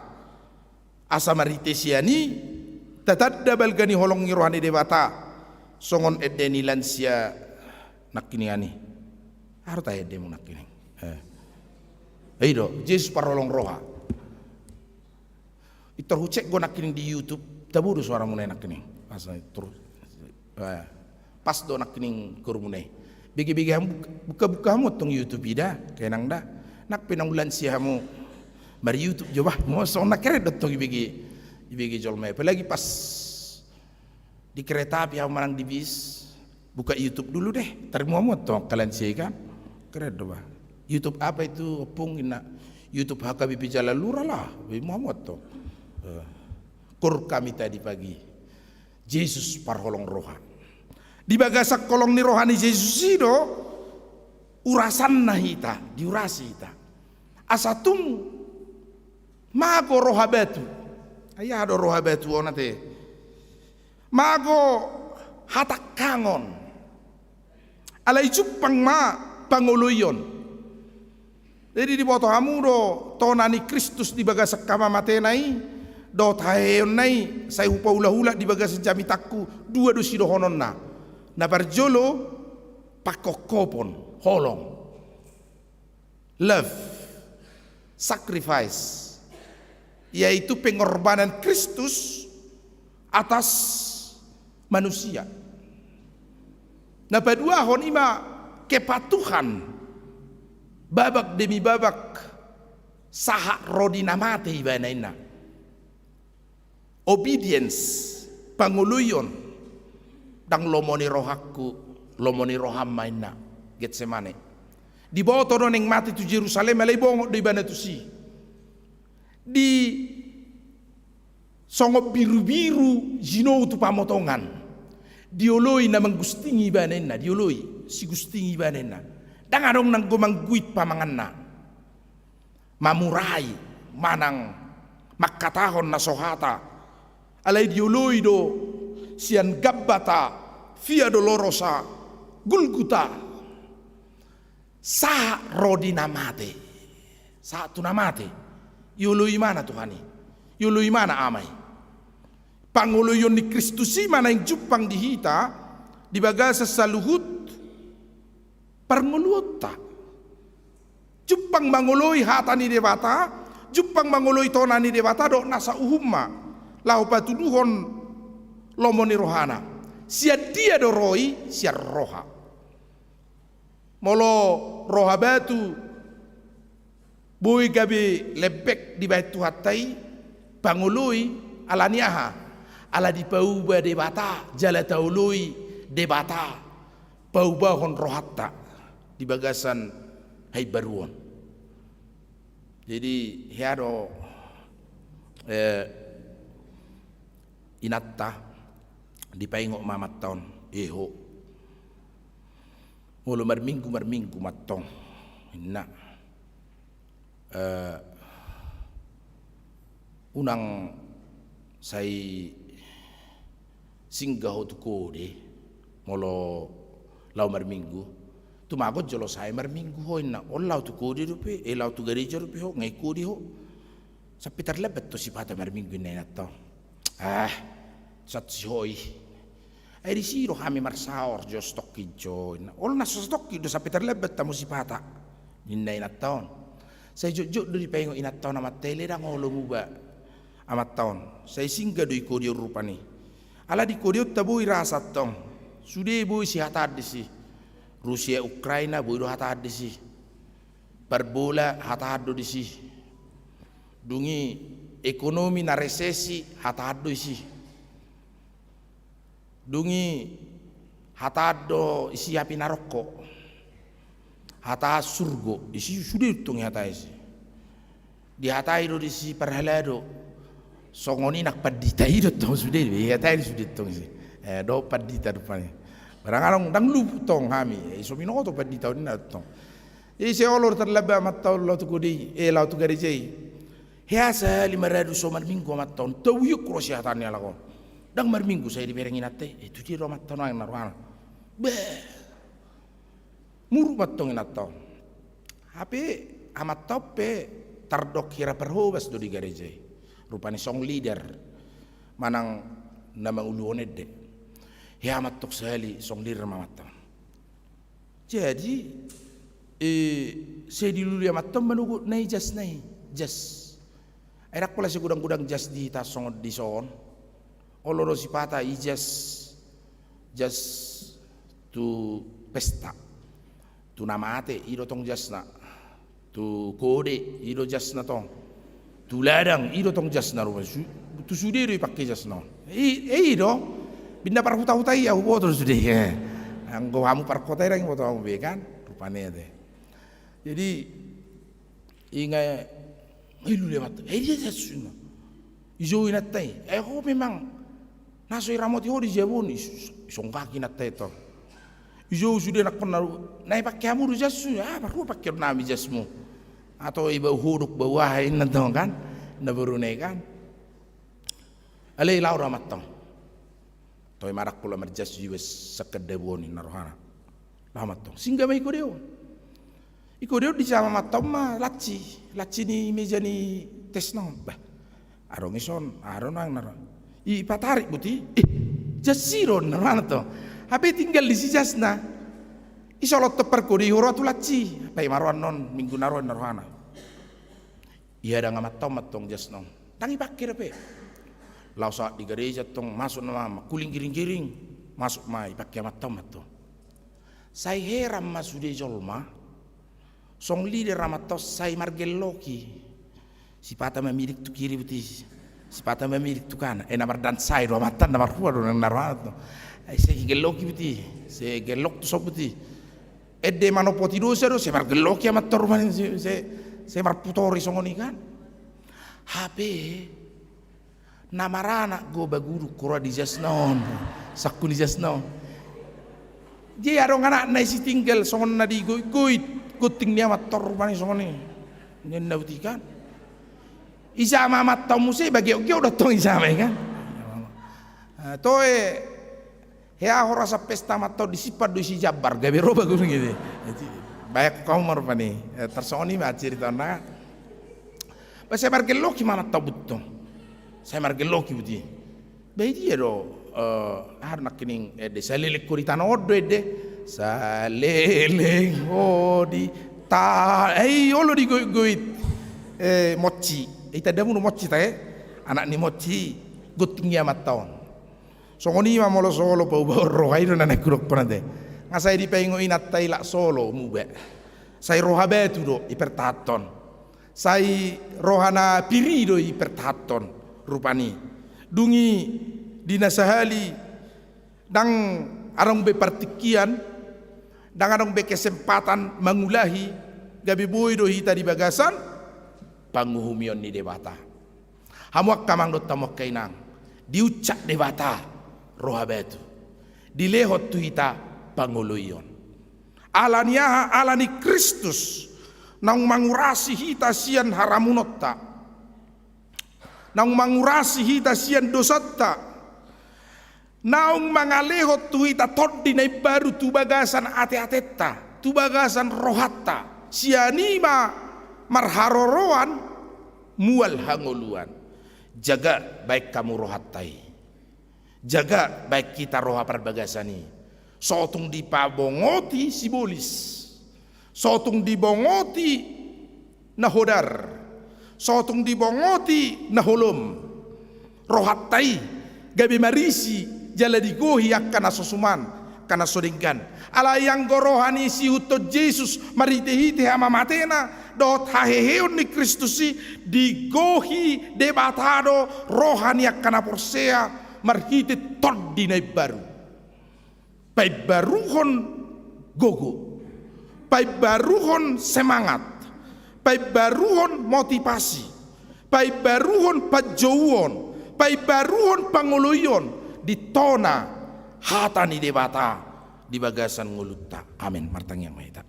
Asa marhite sian i, tatanda balga ni holong ni roha ni Debata, songon ende ni lansia nangkiningan i. Aha do tahe endemu nangkining. Eh. I do, Jesus parholong roha. Pintor hucek do nangkining di YouTube, tabo do suaramuna i nangkining. Pas, eh, tur-, eh, pas do nangkining gorumuna i. Bege-bege hamu, buka-buka hamu tong YouTube i da, kenang da. Nang pe naung lansia hamu mar-YouTube jo bah, molo songon na keren do tong ibege, ibege jolma i. Apalagi pas di kereta api hamu manang di bis, buka YouTube dulu deh, tarimo hamu tong angka lansia i kan. Keren do bah. YouTube apa itu, Ompung, inna? YouTube H K B P Jalalura lah, tarimo hamu tong. Eh, kur kami tadi pagi. Jesus parholong roha. Di bagasan holong ni roha ni Jesus i do urasanna hita, diurasi hita. Asa tung mago roha batu. Ai aha do roha batu on ate? Mago hatangkangon. Alai jumpang ma pangoloion. Jadi diboto hamu do tona ni Kristus di bagasan hamamatena i dohot haheheonna i, sai hupaulak-ulak di bagasan jamitangku, dua do sidohononna. Na parjolo, pangkophopon, holong. Love, sacrifice, yaitu pengorbanan Kristus atas manusia. Na paduahon i ma kepatuhan, babak demi babak, sahat ro di na mate ibana, inna. Obedience, pangoloion, ndang lomo ni rohangku, lomo ni roham ma, inna, Getsemane. Diboto do naeng mate tu Jerusalem, alai bongot do ibana tusi. Di songon birubiru jinou tu pamotongan. Dioloi na manggustingi ibana, inna, dioloi, sigustingi ibana, inna. Ndang adong nanggo mangguit pamanganna. Mamurai manang mangkatahon na so hata. Alai dioloi do sian Gabbata, Via Dolorosa, Gulguta. Sahat ro di na mate. Sahat tu na mate. Ioloi ibana Tuhan i. Ioloi ibana Ama i. Pangoloion ni Kristus i ma naeng jumpang di hita di bagasan saluhut parngoluonta. Jumpang mangoloi hata ni Debata, jumpang mangoloi tona ni Debata dohot nasa uhumna, laho patuduhon lomo ni rohana. Sian dia do ro i? Sian roha. Molo roha batu boi gabe lembek dibahen Tuhanta i, pangoloi, alani aha? Ala dipauba Debata, jala taoloi Debata paubahon rohanta di bagasan haimbaruon. Jadi, hea do, eh, inanta, dipaingot ma amanta on, eho. Molo marminggu, marminggu ma antong, inna. Eh, unang Sai singa ho tu kode molo laho marminggu. Tumagon jolo sae marminggu ho inna. On laho tu kode dope, eh, laho tu gareja dope ho, nga i kode ho. Sampe tarlambat ho sipata marminggu inna inanta on. Ah, satsi ho i. Ai disi do hami marsaor jo satongkin jo inna. Olo na so satongkin do sampe tarlambat hamu sipata, ninna inanta on. Sai jotjot do dipaingot inanta on amanta i, le ndang olo muba amanta on. Sai singa do i kode on rupani. Ala di kode on tabo i rasa tong. Sude boi sihataan disi. Rusia Ukraina boi do hataan disi. Parbola hataan do disi. Dung i ekonomi na resesi hataan do isi. Dung i hataan do isi api narokko. Hataan surgo, isi sude tong i hataan isi. Dihatai do disi parhalado. Songon i nang pandita i do tong sude, dihatai do sude tong isi. Eh, do pandita rupani. Barang adong ndang lupa tong hami, eh, so binoto pandita on inna tong. Ise olo tarlambat amanta on laho tu kode i, eh, laho tu gareja i. Hea sahali maradu so marminggu amanta on, tau i anggo sihataan ni halak on. Ndang marminggu sai dibereng inanta i, eh, tu dia do amanta on aek na rohana. Bah. Muruk ma tong inanta on. Hape amanta on pe tardok hira parhobas do di gareja i. Rupani song leader manang na manguluhon ende. Hea ma tong sahali song leader ma amanta on. Jadi, eh, sai dilului amanta on manogot na i jasna i, jas. Ai ndang pola sai godang-godang jas di hita songon dison. Olo do sipata i jas, jas tu pesta. Tu na mate, i do tong jasna. Tu kode, i do jasna tong. Tu ladang, i do tong jasna rupani. Su-, tu sude do ipangke jasna on. I, eh, i do. Pinda parhuta-huta i, ahu boto do sude, eh. Anggo hamu parkota i ndang iboto hamu be kan. Rupani ate. Jadi, inga, eh, lu lewat. Eh, dia jasna. Ijou inanta i. Eh, ho memang. Na so iramoti ho di jabu on, is-, is-, isonggaki inanta i tong. Ijou sude nangkon na, na ipangke hamu do jasmu, ah, parlu pangkeon nami jasmu. Atau ibau huduk bau aha inna tong kan, na boru na i kan. Alai laho do amanta on. Toe ma ndang pola marjas iba sangkan dabu on inna rohana. Laho amanta on. Singa ma i kode on. I kode on dijama amanta on ma lanci, lanci ni meja ni tesna on. Bah, adong ison, adong nang na ro. Ipatarik buti, eh, jas i do na rohana tong. Hape tinggal disi jasna. Isolot tong parkode i huroha tu lanci. Bah, i ma roha annon, minggu na ro na rohana. Ihadang amanta on ma tong jasna on. Ndang ipangke dope. Laho sahat di gareja tong, masuk nama, mangkuling giring-giring. Masuk ma ipangke amanta on ma tong. Sai heran ma sude jolma. Song leader amanta on sai margelloki. Sipata mamidik tu kiri buti. Sipata mamidik tu kanan. Eh, na mardansai do amanta on, na marhua do na rohana tong. Eh, sai gelloki buti. Sai gellok tu son buti. Ende manopoti dosa do, sai margelloki amanta on rupani, sai, sai, sai marputori songon i kan. Hape na maranak do baguduk huroha di jasna on, sangku ni jasna on. Jadi adong anakna i sitinggal songon na digoit-goit gonting ni amanta on rupani songon i. Ninna buti kan. Ijama amanta on muse, bah, geok-geok do tong ijama i kan. Eh, toe Hea ho rasa pesta amanta on, disimpan do isi jambar, gabe ro baguduk i. Jadi, baen hamu ma rupani, eh, tarsongon i ma ceritana. Bah, sai margelloki ma amanta on buti tong. Sai margelloki buti. Bah, i dia do, eh, aha do nangkining, eh, ende, saleleng ho di tano on do ende. Saleleng ho di ta-, eh, olo digoit-goit. Eh, Monci. Eh, tandamu do Monci ta, eh? Anak ni Monci. Gonting ni amanta on. Songon i ma molo so olo paubaon roha, i do na naeng hudokhon ate. Nga sai dipaingot inanta i lak so olo muba. Sai roha batu do ipertahankon. Sai roha na pir i do ipertahankon rupani. Dung i di na sahali ndang adong be partingkian, ndang adong be kesempatan mangulahi, gabe boi do hita di bagasan panguhumion ni Debata. Hamu angka amang dohot hamu angka inang, diuncak Debata roha batu, dilehon tu hita pangoloion. Ala ni aha? Ala ni Kristus naung mangurasi hita sian haramunonta. naung mangurasi hita sian dosanta, naung mangalehon tu hita tondi na imbaru tu bagasan ateatenta, tu bagasan rohanta. Sian i ma marharoroan mual hangoluan. Jaga baen hamu rohanta i. Jaga baen hita roha parbagasan i. So tung dipabongoti sibolis, so tung dibongoti na hodar, so tung dibongoti na holom, rohanta i gabe marisi jala digohi angka na so suman, angka na so denggan. Alai anggo roha ni siihuthon Jesus marhitehite hamamatena dohot haheheon ni Kristus i, digohi Debata do roha ni angka na porsea marhite tondi na imbaru. Paimbaruhon gogo, paimbaruhon semangat, paimbaruhon motivasi, paimbaruhon panjouon, paimbaruhon pangoloion di tona hata ni Debata di bagasan ngolunta. Amen. Martangiang ma hita.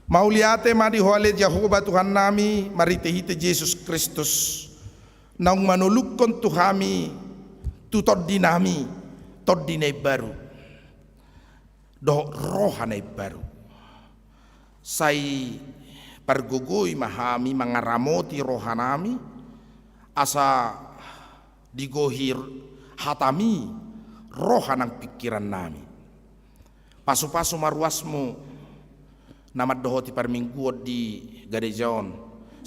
Mauliate ma di Ho ale Jahowa Tuhannami, marhitehite Jesus Kristus, naung manolukhon tu hami, tu tondinami, tondi na imbaru dohot roha na imbaru. Sai pargogoi ma hami mangaramoti rohanami, asa digohi hatami roha nang pingkirannami. Pasupasu ma ruasmu na mandohoti parmingguon di gareja on,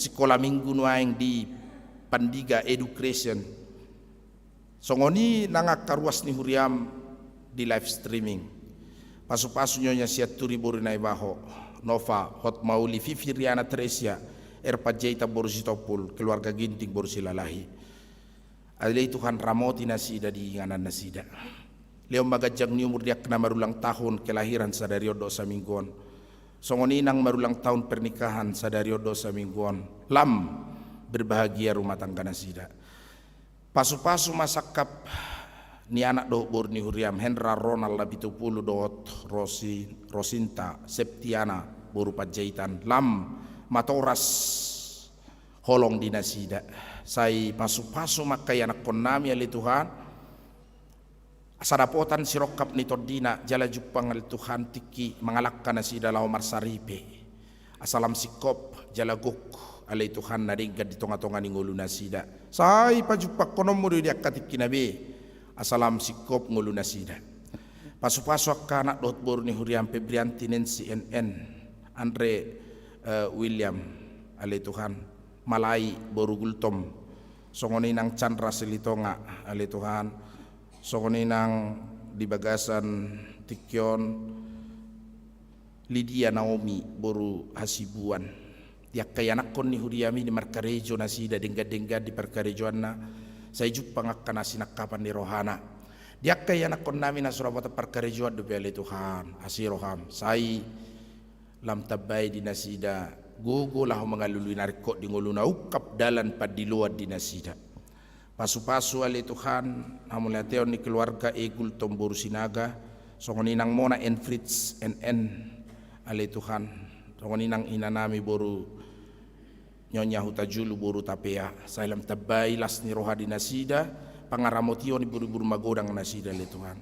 sikola minggu nuaeng di Pandiga Education. Songon i nang angka ruas ni huriam di live streaming. Pasupasu nyonya Sianturi boru Naibaho, Nova, Hotmauli, Vivi, Riana, Tresia, R Panjaitan boru Sitompul, keluarga Ginting boru Silalahi. Ale Tuhan, ramoti nasida di inganan nasida. Lehon ma ganjang ni umur di angka na marulang tahun kelahiran sadari on dohot saminggu on. Songon i nang marulang tahun pernikahan sadari on dohot saminggu on. Lam berbahagia rumah tangga nasida. Pasupasu ma sangkap ni anak dohot boru ni huriam, Hendra, Ronald, Lapitupulu dohot Rosi, Rosinta, Septiana boru Panjaitan. Lam matoras holong di nasida. Sai pasupasu ma angka ianakkonnami ale Tuhan, asa dapotan sirongkap ni tondina, jala jumpang ale Tuhan tingki mangalangka nasida laho marsaripe. Asa lam singkop jala gok ale Tuhan na denggan di tongatonga ni ngolu nasida. Sai pajumpangkononmu do i di angka tingkina be, asa lam singkop ngolu nasida. Pasupasu angka anak dohot boru ni huriam, Febrianti, Nancy, N N, Andre, eh, William ale Tuhan, Malai boru Gultom, songon i nang Chandra Silitonga ale Tuhan, songon i nang di bagasan tingki on Lidia Naomi boru Hasibuan. Di angka ianakkon ni huriami di markarejo nasida, denggan-denggan di parkarejoanna, sai jumpang angka na sinangkapan ni rohana. Di angka ianakkonnami na so dapotan parkarejoan dope ale Tuhan, asi roham, sai lam tambai di nasida gogo laho mangalului na ringkot di ngoluna, ungkap dalan pandiloan di nasida. Pasupasu ale Tuhan hamauliateon ni keluarga Egul Tomboru Sinaga, songon i nang Mona and Fritz N N ale Tuhan, songon i nang inanami boru Nyonya Hutajulu boru Tapea, sai lam tambai las ni roha di nasida, pangaramotion ni boru-boru magodang nasida ale Tuhan.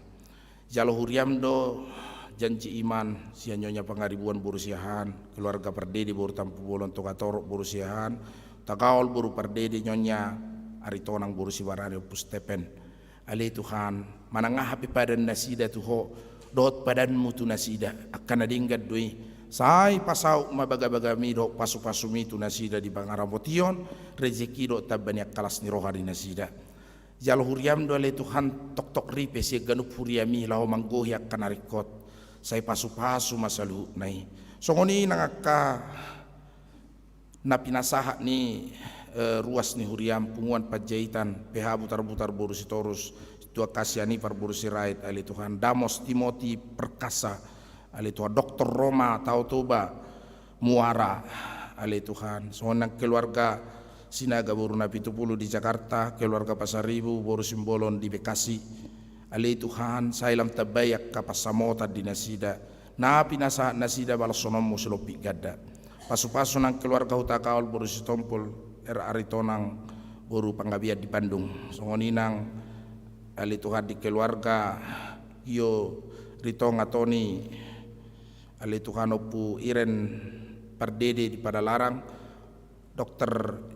Jalo huriam do janji iman sian Nyonya Pangaribuan boru Siahaan, keluarga Pardede boru Tampubolon, Togatorop boru Siahaan, Tagaol boru Pardede, Nyonya Aritonang boru Sibarani, Ompu Stepen. Ale Tuhan, manang aha pe padan nasida tu Ho, dohot padanmu tu nasida, angka na denggan do i. Sai pasaut ma bagabagami dohot pasupasumi tu nasida di pangaramotion, rejeki dohot tamba ni angka las ni roha di nasida. Jalo huriam do ale Tuhan, toktok ripe sian ganup huriami laho manggohi angka na ringkot. Sai pasupasu ma saluhutna i. Songon i nang angka na pinasahat ni, eh, ruas ni huriam, Punguan Panjaitan, P H Butarbutar boru Sitorus, Tuan Kasian Ipar boru Sirait ale Tuhan, Damos Timoti Perkasa ale Tuhan, Doktor Roma Tao Toba Muara ale Tuhan, songon nang keluarga Sinaga boru Napitupulu di Jakarta, keluarga Pasaribu boru Simbolon di Bekasi ale Tuhan, sai lam tambai angka pansamotan di nasida, na pinasahat nasida balashononmu silompit ganda. Pasupasu nang keluarga Hutagaol boru Sitompul, R. Aritonang boru Panggabean di Bandung. Songon i nang ale Tuhan di keluarga Gio Ritonga Toni, ale Tuhan Ompu Iren Pardede di Padalarang, Dokter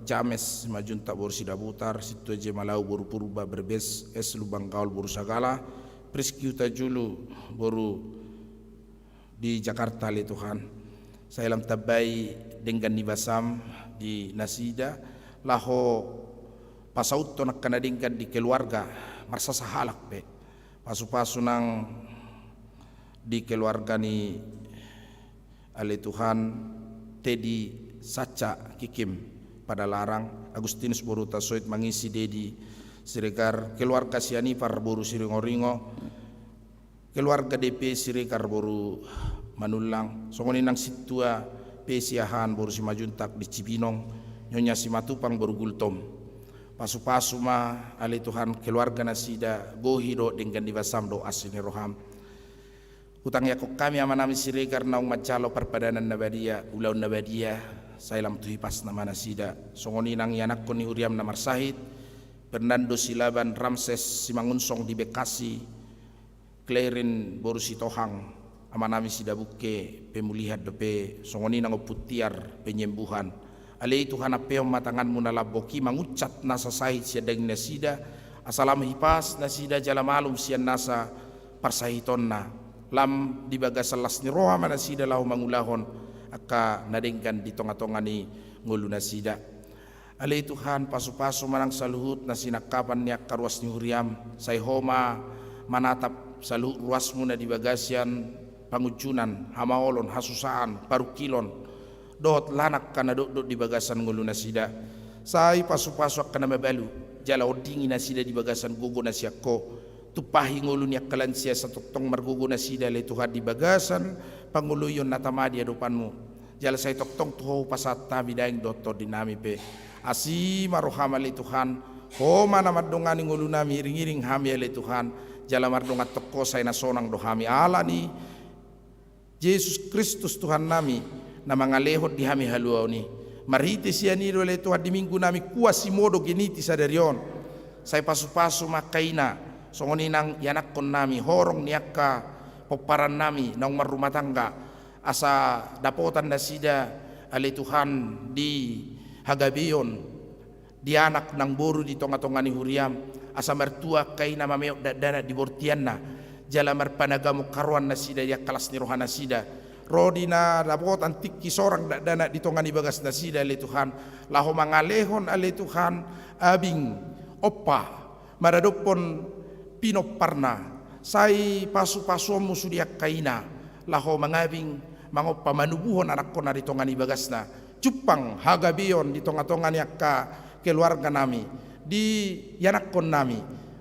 James Simanjuntak boru Sidabutar, Sintua Jemalau boru Purba Brebes, S. Lumban Gaol boru Sagala, Priski Hutajulu boru di Jakarta ale Tuhan. Sai lam tambai denggan ni basam di nasida, laho pasauthon angka na denggan di keluarga, marsasahalak pe. Pasupasu nang di keluarga ni ale Tuhan Tedi Saca Kikim Padalarang, Agustinus boru Tasoit, Mangisi Dedi Siregar, keluarga Sianipar boru Siringoringo, keluarga D P Siregar boru Manullang, songon i nang Sintua P. Siahaan boru Simanjuntak di Cibinong, Nyonya Simatupang boru Gultom. Pasupasu ma ale Tuhan keluarga nasida, gohi dohot denggan ni basam dohot asi ni roham. Hutangiangkon hami amanami Siregar naung manjalo parpadanan na badia, ulaon na badia, sai lam tu hipasna ma nasida. Songon i nang ianakkon ni huriam na marsahit, Fernando Silaban Ramses Simangunsong di Bekasi, Klerin boru Sitohang, amanami Sidabungke pemulihan dope, songon i nang Ompu Tiar penyembuhan. Ale Tuhan, ampehon ma tanganmu na lambok i mangunsat nasa sahit sian daging nasida, asa lam hipas nasida jala malum sian nasa parsahitonna. Lam di bagasan las ni roha ma nasida laho mangulahon angka na denggan di tongatonga ni ngolu nasida. Ale Tuhan, pasupasu ma nang saluhut na sinangkapan ni angka ruas ni huriam, sai Ho ma manatap saluhut ruasmu na di bagasan pangunjunan, hamaolon, hasusaan, parungkilon, dohot lan angka na dokdok di bagasan ngolu nasida. Sai pasupasu angka na mabalu, jala ondingi nasida di bagasan gogo na sian Ho. Tumpahi ngolu ni angka lansia asa tongtong margogo nasida ale Tuhan di bagasan pangoloion na tama di adopanmu. Jala sai tongtong tu Ho hupasahat hami daging dohot tondinami pe. Asi ma roham ale Tuhan, Ho ma na mandongani ngolunami, iringiring hami ale Tuhan, jala mardongan tongko sai na sonang do hami ala ni Jesus Kristus Tuhannami, na mangalehon di hami haluaon i. Marhite sian i do ale Tuhan di minggunami kua simodo geniti sadari on. Sai pasupasu ma angka ina, songon i nang ianakkonnami, horong ni angka pomparannami naung marrumah tangga, asa dapotan nasida ale Tuhan di hagabeon, di anak nang boru di tongatonga ni huriam, asa martua angka ina mameok dakdanak di bortianna, jala marpanagamon haroan nasida di angka las ni roha nasida. Ro di na dapotan tingki sorang dakdanak di tonga ni bagas nasida ale Tuhan, laho mangalehon ale Tuhan abing ompa maradophon pinomparna, sai pasupasuonmu sude angka ina, laho mangabing, mangompa, manubuhon anakkonna di tonga ni bagasna. Jumpang hagabeon di tongatonga ni angka keluarganami, di ianakkonnami,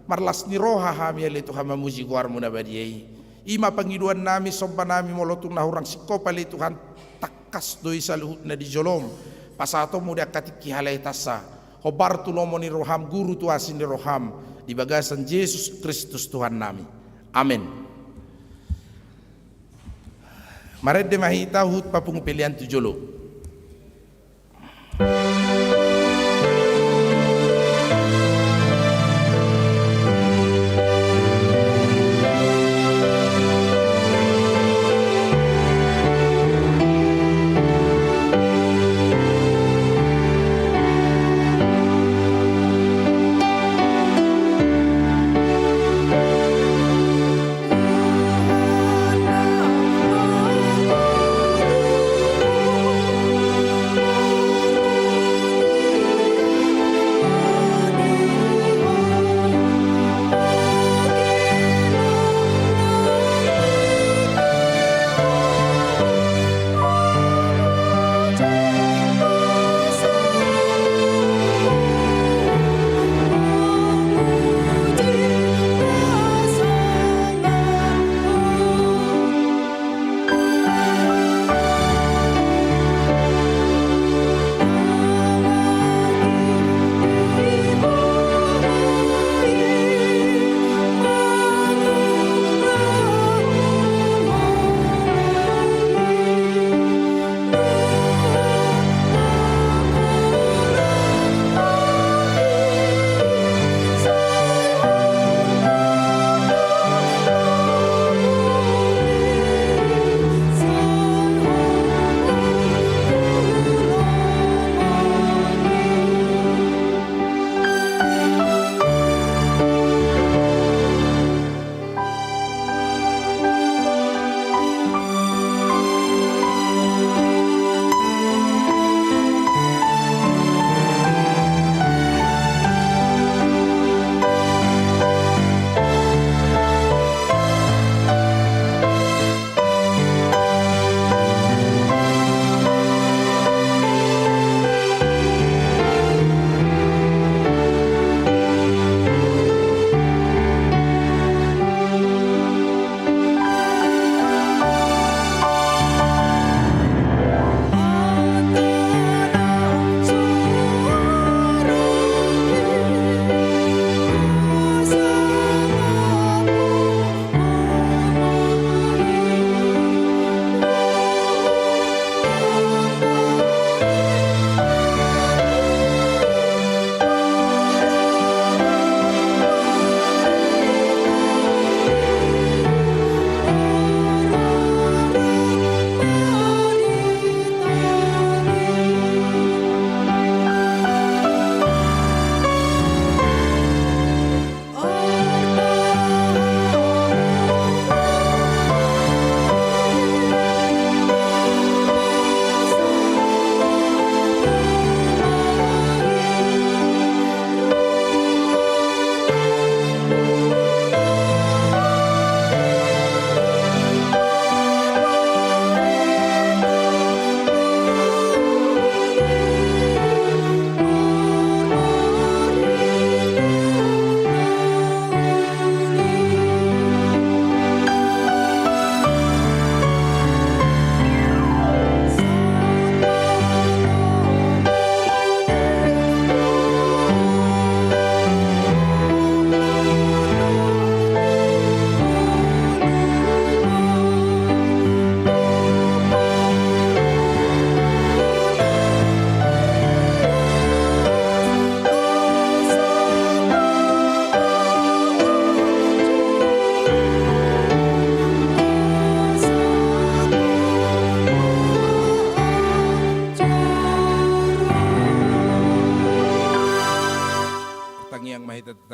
marlas ni roha hami ale Tuhan mamuji goarmu na badia i. I ma pangidoannami, sombanami, molo tung na hurang singkop ale Tuhan, tangkas do i saluhutna di jolom, pasahatonmu di angka tingki halaetansa. Hombar tu lomo ni roham, guru tu asi ni roham, di bagasan Jesus Kristus Tuhannami. Amen. Marende ma hita huhut papungu pelean tu jolo.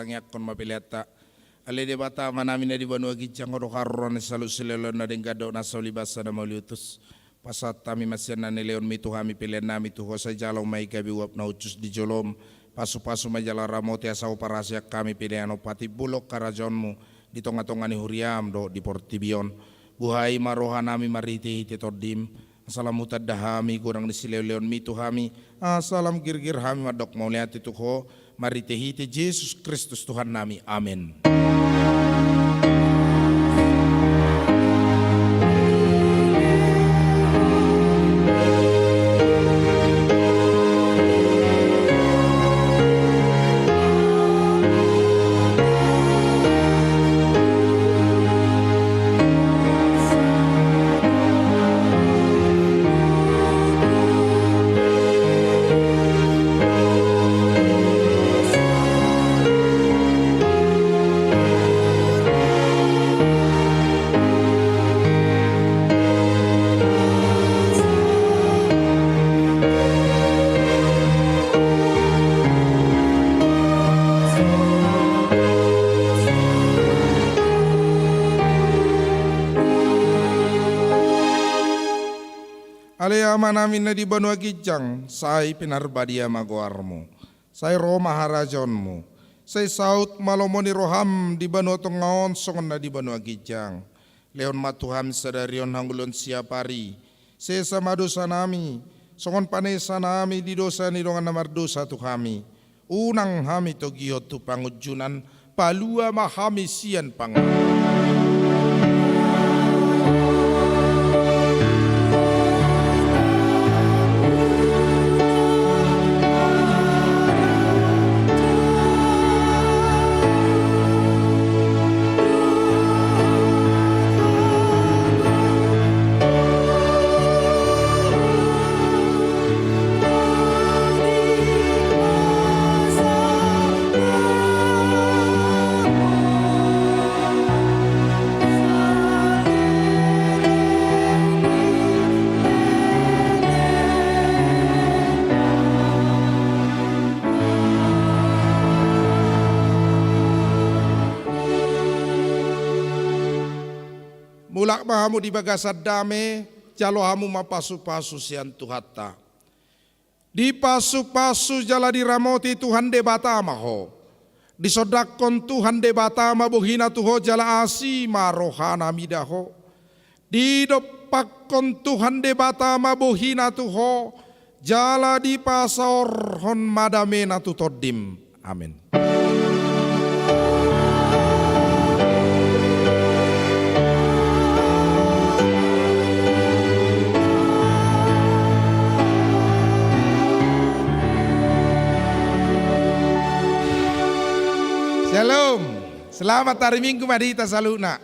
Tangiangkon ma peleanta. Ale Debata Amanami na di banua ginjang, Ho do haroro ni saluhut silehonlehon na denggan dohot na so ulibasa na mauliutus. Pasahat hami ma sian na nilehonMi tu hami peleannami tu Ho, sai jalo ma i gabe uap na hushus di joloM. Pasupasu ma jala ramoti asa huparhaseang hami pelean on patimbulhon harajaonMu di tongatonga ni huriaM dohot di portibi on. Buhai ma rohanami marhitehite TondiM, asa lam hutanda hami godang ni silehonlehonMi tu hami, asa lam girgir hami mandok mauliate tu Ho, marhitehite Jesus Kristus Tuhannami. Amen. Ale Amanami na di banua ginjang, sai pinarbadia ma goarMu. Sai ro ma harajaonMu. Sai saut ma lomo ni rohaM di banua tonga on songon na di banua ginjang. Lehon ma tu hami sadari on hangoluan siapari. Sesa ma dosanami, songon panesanami di dosa ni dongan na mardosa tu hami. Unang hami togihon tu pangunjunan, palua ma hami sian pangago. Mulak ma hamu di bagasan dame, jalo hamu ma pasupasu sian Tuhanta. Dipasupasu jala diramoti Tuhan Debata ma ho. Disondangkon Tuhan Debata ma bohina tu ho jala asi ma rohana mida ho. Didompakkon Tuhan Debata ma bohina tu ho jala dipasaorhon ma damena tu tondim. Amen. Shalom. Selamat hari Minggu ma di hita saluhutna.